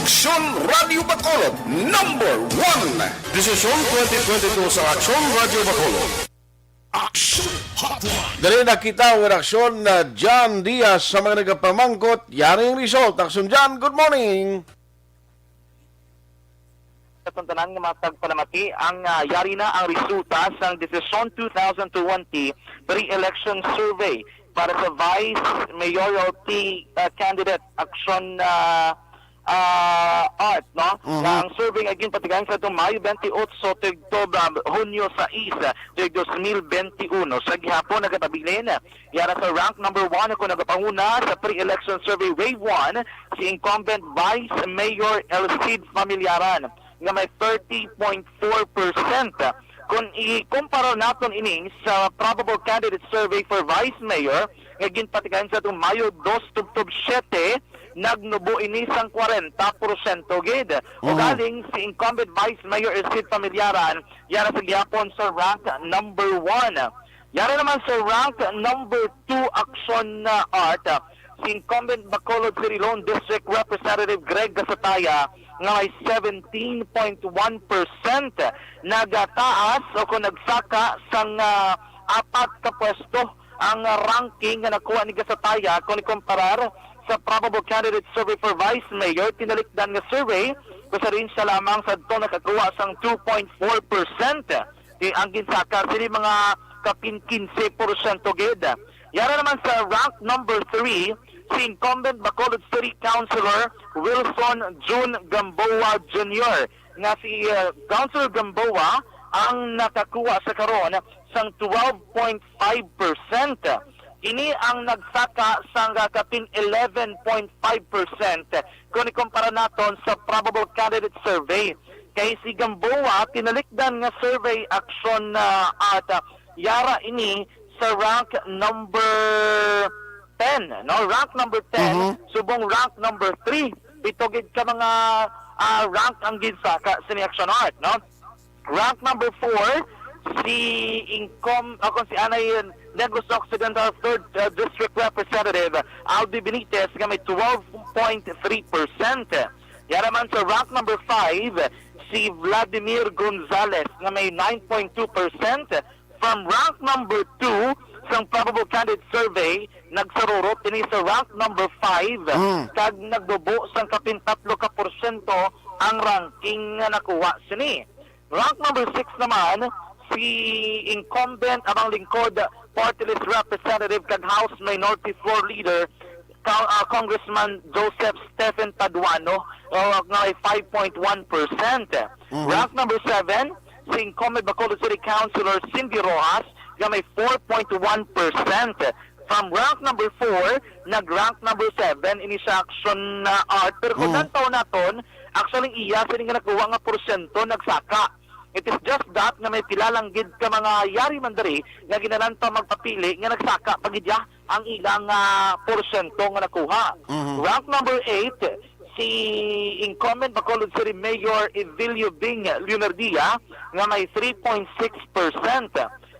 Aksyon Radyo Bacolod, number one! Desisyon twenty twenty-two sa Aksyon Radyo Bacolod. Action Hotline. Dali na kita ang reaksyon na John Diaz sa mga nagapamangkot. Yari ang result. Action John, good morning. Sa tanan nga mga tagpalamati, ang ah, yari na ang resulta sang Desisyon two thousand twenty pre-election survey para sa vice mayoralty ah, candidate Action ah, ah, Art, no? Mhm. Nga ang survey nga ginpatigayon sa atong Mayo twenty-eight, tuig October, Hunyo sais, tuig dos mil benti uno. Sa gihapon, nagapabilin yara sa rank number one kung nagapanguna sa pre-election survey wave one, si incumbent Vice Mayor El Cid Familiaran nga may thirty point four percent. Kung ikumpara naton ini sa probable candidate survey for Vice Mayor nga ginpatigayon sa atong Mayo dos tubtob siyete, nagnubo ini sang kwarenta porsyento gid. Mhm. Ugaling si incumbent Vice Mayor El Cid Familiaran yara sa gihapon sa rank number one. Yara naman sa rank number two, Action ah, Art, ah, si incumbent Bacolod City Lone District Representative Greg Gasataya nga may seventeen point one percent, nagataas o kung nagsaka sang ah, apat ka pwesto ang ah, ranking nga nakuha ni Gasataya kung ikumparar sa probable candidate survey for vice mayor, tinalikdan nga survey, kung sa range siya lamang sa adto nakakuha sang two point four percent. Di ang ginsaka sini mga kapin quince porsyento gid. Yara naman sa rank number three, si incumbent Bacolod City Councilor Wilson June Gamboa Junior, nga si uh, Councilor Gamboa ang nakakuha sa karon sang twelve point five percent. Ini ang nagsaka sang kapin eleven point five percent kung ikumpara naton sa probable candidate survey. Kay si Gamboa, tinalikdan nga survey Action uh, Art, uh, yara ini sa rank number ten, no? Rank number ten, Mhm. subong rank number three. Pito gid ka mga ah, rank ang ginsaka sini Action Art, no? Rank number four, si Incom, o kung si Anay Negros Occidental third uh, District Representative Albi Benitez nga may twelve point three percent. Yara man sa rank number five, si Vladimir Gonzalez nga may nine point two percent. From rank number two sang probable candidate survey, nagsarurot ini sa rank number five Mm. kag nagbubo sang kapin tatlo ka porsyento ang ranking nga nakuha sini. Rank number six naman, si incumbent Abang Lingkod Party List Representative kag House Minority Floor Leader, Ka- ah, Congressman Joseph Stephen Paduano, uh, nga may five point one percent. Mhm. Rank number seven, si incumbent Bacolod City Councilor Cindy Rojas, nga may four point one percent. From rank number four, nag-rank number seven, ini sa Action uh, Art. Pero kung Mm. tantaw naton, actually, iya sini nga nakuha nga porsyento nagsaka. It is just that nga may pila lang gid ka mga yari man diri nga ginalantaw magpapili nga nagsaka pa gid ya ang ilang ah, porsyento nga nakuha. Mhm. Rank number eight, si incumbent Bacolod City Mayor Evilio Bing Leonardia nga may three point six percent.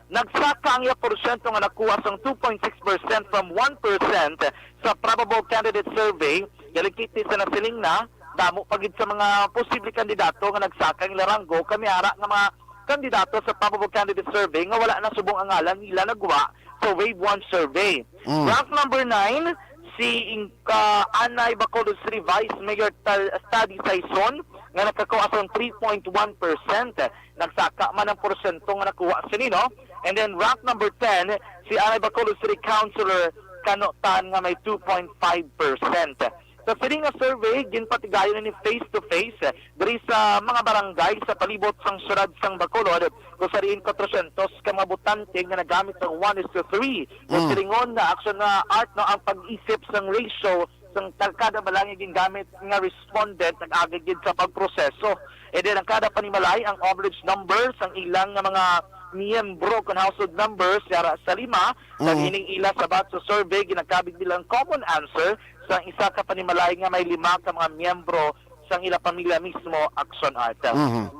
Nagsaka ang iya porsyento nga nakuha sang two point six percent from one percent sa probable candidate survey. Galikiti sa nasiling na, damo pa gid sa mga posible kandidato nga nagsaka ang ila ranggo, kami ara nga mga kandidato sa probable candidate survey nga wala na subong ang ngalan nila nagwa sa wave one survey. Mm. Rank number nine, si Inka Anay Bacolod City Vice Mayor Tal- Study Saison nga nakakuha sang three point one percent. Nagsaka man ang porsyento nga nakuha sini, no? And then rank number ten, si Anay Bacolod City Councilor Kano Tan nga may two point five percent. Sa sini nga survey, ginpatigayon ni face to face diri sa mga barangay sa palibot sang siyudad sang Bacolod, kung sa diin kwatrosyentos ka mga botante nga nagamit sang one is to three. Kung Mm. silingon na Action Art, no, ang pag-isip sang ratio sang tag-, kada balay nga gingamit nga respondent nag-agi gid sa pagproseso. And then ang kada panimalay, ang average number sang ilang nga mga miyembro kon household members yara sa lima, kag Mhm. ining ila sabat sa survey ginakabig bilang common answer sa isa ka panimalay nga may lima ka mga miyembro sang ila pamilya mismo. Action Art. Mhm.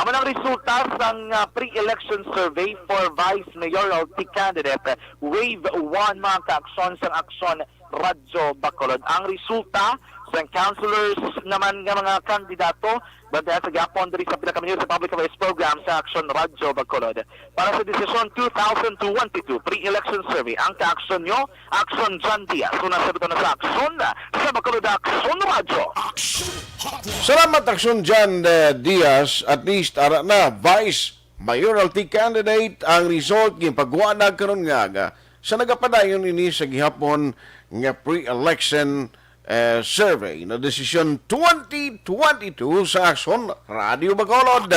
Amo nang resulta sang ah, pre-election survey for vice mayoralty candidate, wave one, mga kaaksyon sang Aksyon Radyo Bacolod. Ang resulta sang councilors naman nga mga kandidato, bantayan sa gihapon diri sa pila ka minuto sa public awareness program sa Aksyon Radyo Bacolod. Para sa edisyon two thousand twenty-two pre-election survey, ang kaaksyon nyo, Aksyon John Diaz. Una sa bitaw na sa Aksyon, sa Bacolod, Aksyon Radyo. Salamat, Aksyon John, eh, Diaz. At least, ara na, Vice Mayoralty candidate ang result ginpagwa na karon nga aga sa nagapadayon ini sa gihapon nga pre-election, eh, survey na desisyon twenty twenty-two sa Aksyon Radyo Bacolod.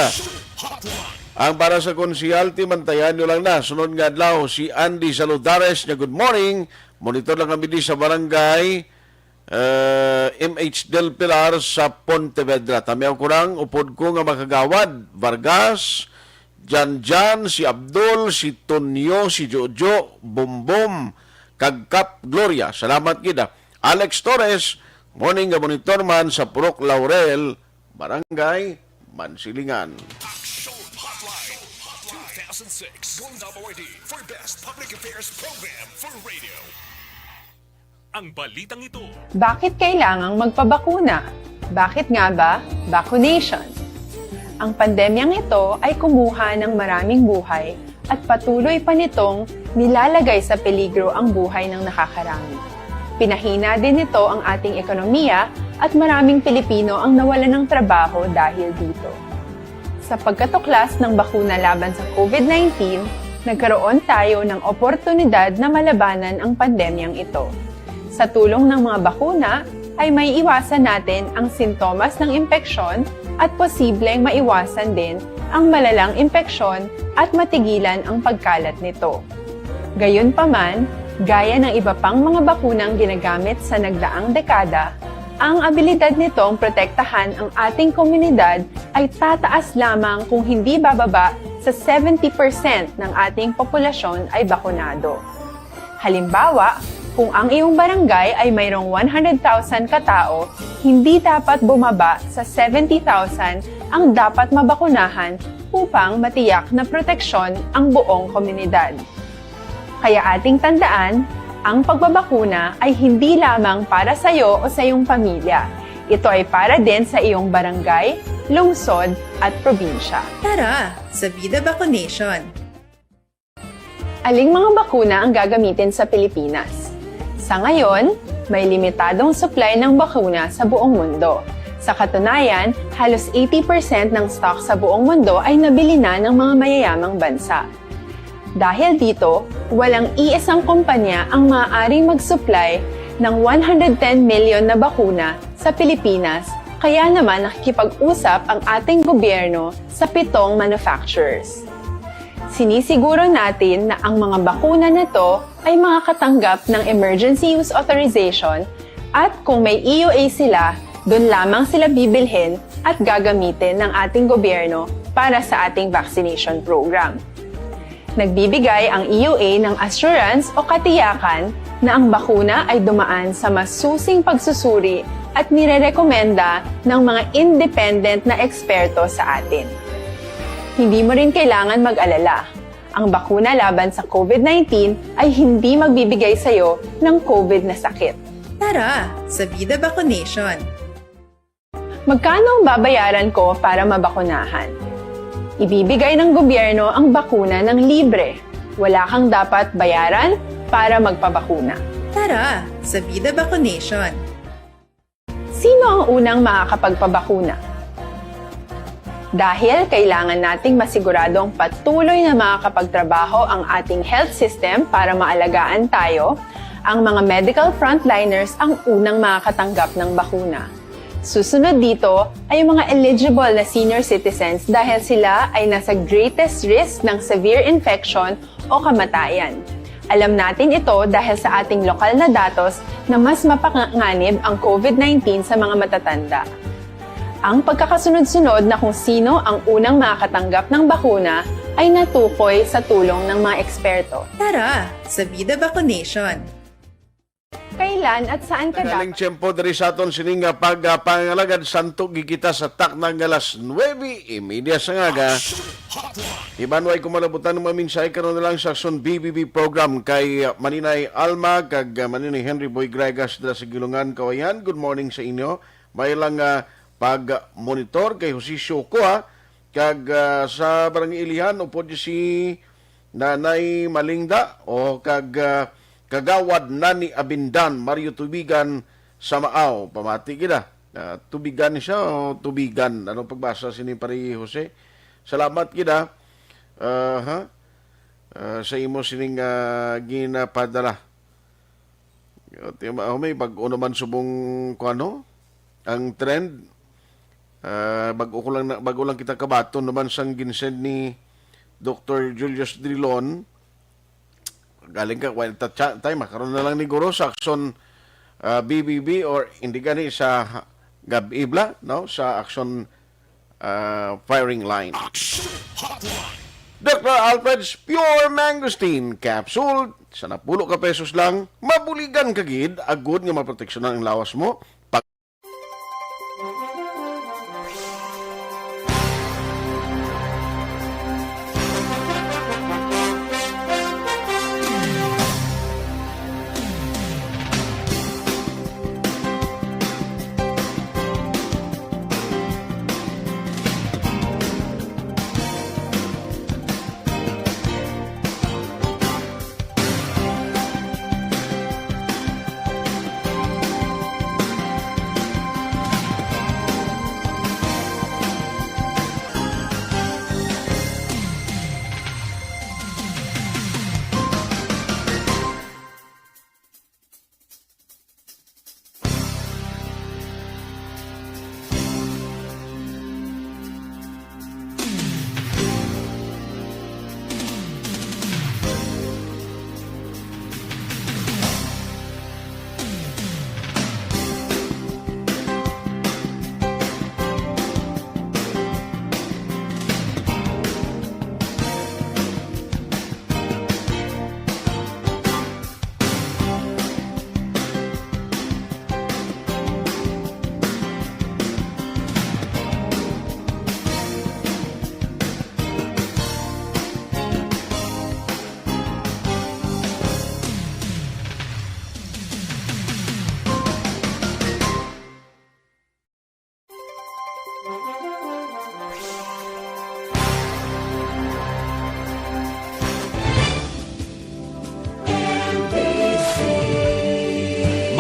Ang para sa konsehal, timantayan nyo lang na sunod nga adlaw si Andy Saludares nga good morning. Monitor lang kami di sa barangay eh, M H Del Pilar sa Pontevedra. Tamiaw ko lang, upod ko nga makagawad, Vargas, Jan Jan, si Abdul, si Tonyo, si Jojo, Bumbum, kag Kap Gloria. Salamat gid, ah. Alex Torres, morning nga monitor man sa Purok Laurel, Barangay Mansilingan. Action Hotline two thousand six Gold Awardee for Best Public Affairs Program for Radio. Ang balitang ito. Bakit kailangang magpabakuna? Bakit nga ba vaccination? Ang pandemyang ito ay kumuha ng maraming buhay at patuloy pa nitong nilalagay sa peligro ang buhay ng nakakarami. Pinahina din nito ang ating ekonomiya at maraming Pilipino ang nawalan ng trabaho dahil dito. Sa pagkatuklas ng bakuna laban sa COVID nineteen, nagkaroon tayo ng oportunidad na malabanan ang pandemyang ito. Sa tulong ng mga bakuna, ay maiiwasan natin ang sintomas ng impeksyon at posibleng maiwasan din ang malalang impeksyon at matigilan ang pagkalat nito. Gayunpaman, gaya ng iba pang mga bakunang ginagamit sa nagdaang dekada, ang abilidad nitong protektahan ang ating komunidad ay tataas lamang kung hindi bababa sa seventy percent ng ating populasyon ay bakunado. Halimbawa, kung ang iyong barangay ay mayroong one hundred thousand ka tao, hindi dapat bumaba sa seventy thousand ang dapat mabakunahan upang matiyak na proteksyon ang buong komunidad. Kaya ating tandaan, ang pagbabakuna ay hindi lamang para sa iyo o sa iyong pamilya. Ito ay para din sa iyong barangay, lungsod, at probinsya. Tara, sa Vida Vaccination! Aling mga bakuna ang gagamitin sa Pilipinas? Sa ngayon, may limitadong supply ng bakuna sa buong mundo. Sa katunayan, halos eighty percent ng stock sa buong mundo ay nabili na ng mga mayayamang bansa. Dahil dito, walang iisang kumpanya ang maaaring mag-supply ng one hundred ten million na bakuna sa Pilipinas, kaya naman nakikipag-usap ang ating gobyerno sa pitong manufacturers. Sinisiguro natin na ang mga bakuna na to ay makakatanggap ng Emergency Use Authorization at kung may E U A sila, doon lamang sila bibilhin at gagamitin ng ating gobyerno para sa ating vaccination program. Nagbibigay ang E U A ng assurance o katiyakan na ang bakuna ay dumaan sa masusing pagsusuri at nirerekomenda ng mga independent na eksperto sa atin. Hindi mo rin kailangan mag-alala. Ang bakuna laban sa COVID nineteen ay hindi magbibigay sa iyo ng COVID na sakit. Tara, sa Vida Vaccination! Magkano ang babayaran ko para mabakunahan? Ibibigay ng gobyerno ang bakuna ng libre. Wala kang dapat bayaran para magpabakuna. Tara, sa Vida Vaccination! Sino ang unang makakapagpabakuna? Dahil kailangan nating masiguradong patuloy na makakapagtrabaho ang ating health system para maalagaan tayo, ang mga medical frontliners ang unang makakatanggap ng bakuna. Susunod dito ay ang mga eligible na senior citizens dahil sila ay nasa greatest risk ng severe infection o kamatayan. Alam natin ito dahil sa ating lokal na datos na mas mapanganib ang COVID nineteen sa mga matatanda. Ang pagkakasunod-sunod na kung sino ang unang makakatanggap ng bakuna ay natukoy sa tulong ng mga eksperto. Tara, sa Vida Vaccination! Kailan at saan ka Galing dapat tiyempo diri sa aton sining nga pag, ah, pangalagad, santo gid kita sa takna nga alas nuebe y media sa ngaga. Iban way ko malabutan ng mga mensahe karon na lang sa Aksyon B B B program kay, ah, Maninay Alma kag, ah, Maninay Henry Boy Gregas dira sa Gilungan, Kawayan. Good morning sa inyo. May lang, ah, pag-monitor kay Jose Sioco, ha. Kag, ah, sa Barangay Ilihan, upod si Nanay Malingda, o kag, ah, Kagawad Nani Abindan, Mario Tubigan sa Maaw. Pamati gid, ah. Ah, Tubigan siya o Tubigan? Ano pagbasa sini, Pare Jose? Salamat gid, ah. Ah, ha? Ah, sa imo sining, ah, ginapadala. Ti ma-, oh, may bag-o naman subong kuano ang trend. Ah, bag-o ko lang na, bag-o lang kita kabaton naman sang ginsend ni Doktor Julius Drilon. Galing ka, well, ta-, cha-, time, ah, karon na lang ni guro sa Aksyon, ah, B B B or hindi gani sa Gab-ibla, no? Sa Aksyon, ah, firing line. Action Hotline. Doktor Alfred's Pure Mangosteen Capsule, sa napulo ka pesos lang, mabuligan ka gid, agud nga maproteksyonan ang lawas mo. Pag-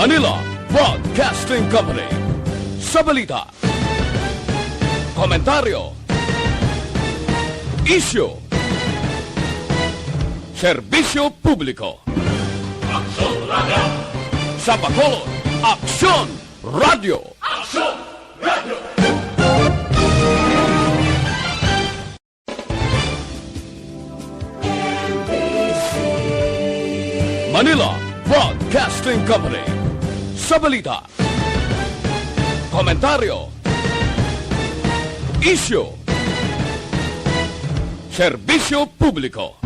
Manila Broadcasting Company. Sa balita, komentaryo, isyu, serbisyo publiko. Aksyon Radio. Sa Bacolod, Aksyon Radio. Aksyon Radio. Manila Broadcasting Company. Sa balita, komentaryo, isyu, serbisyo publiko.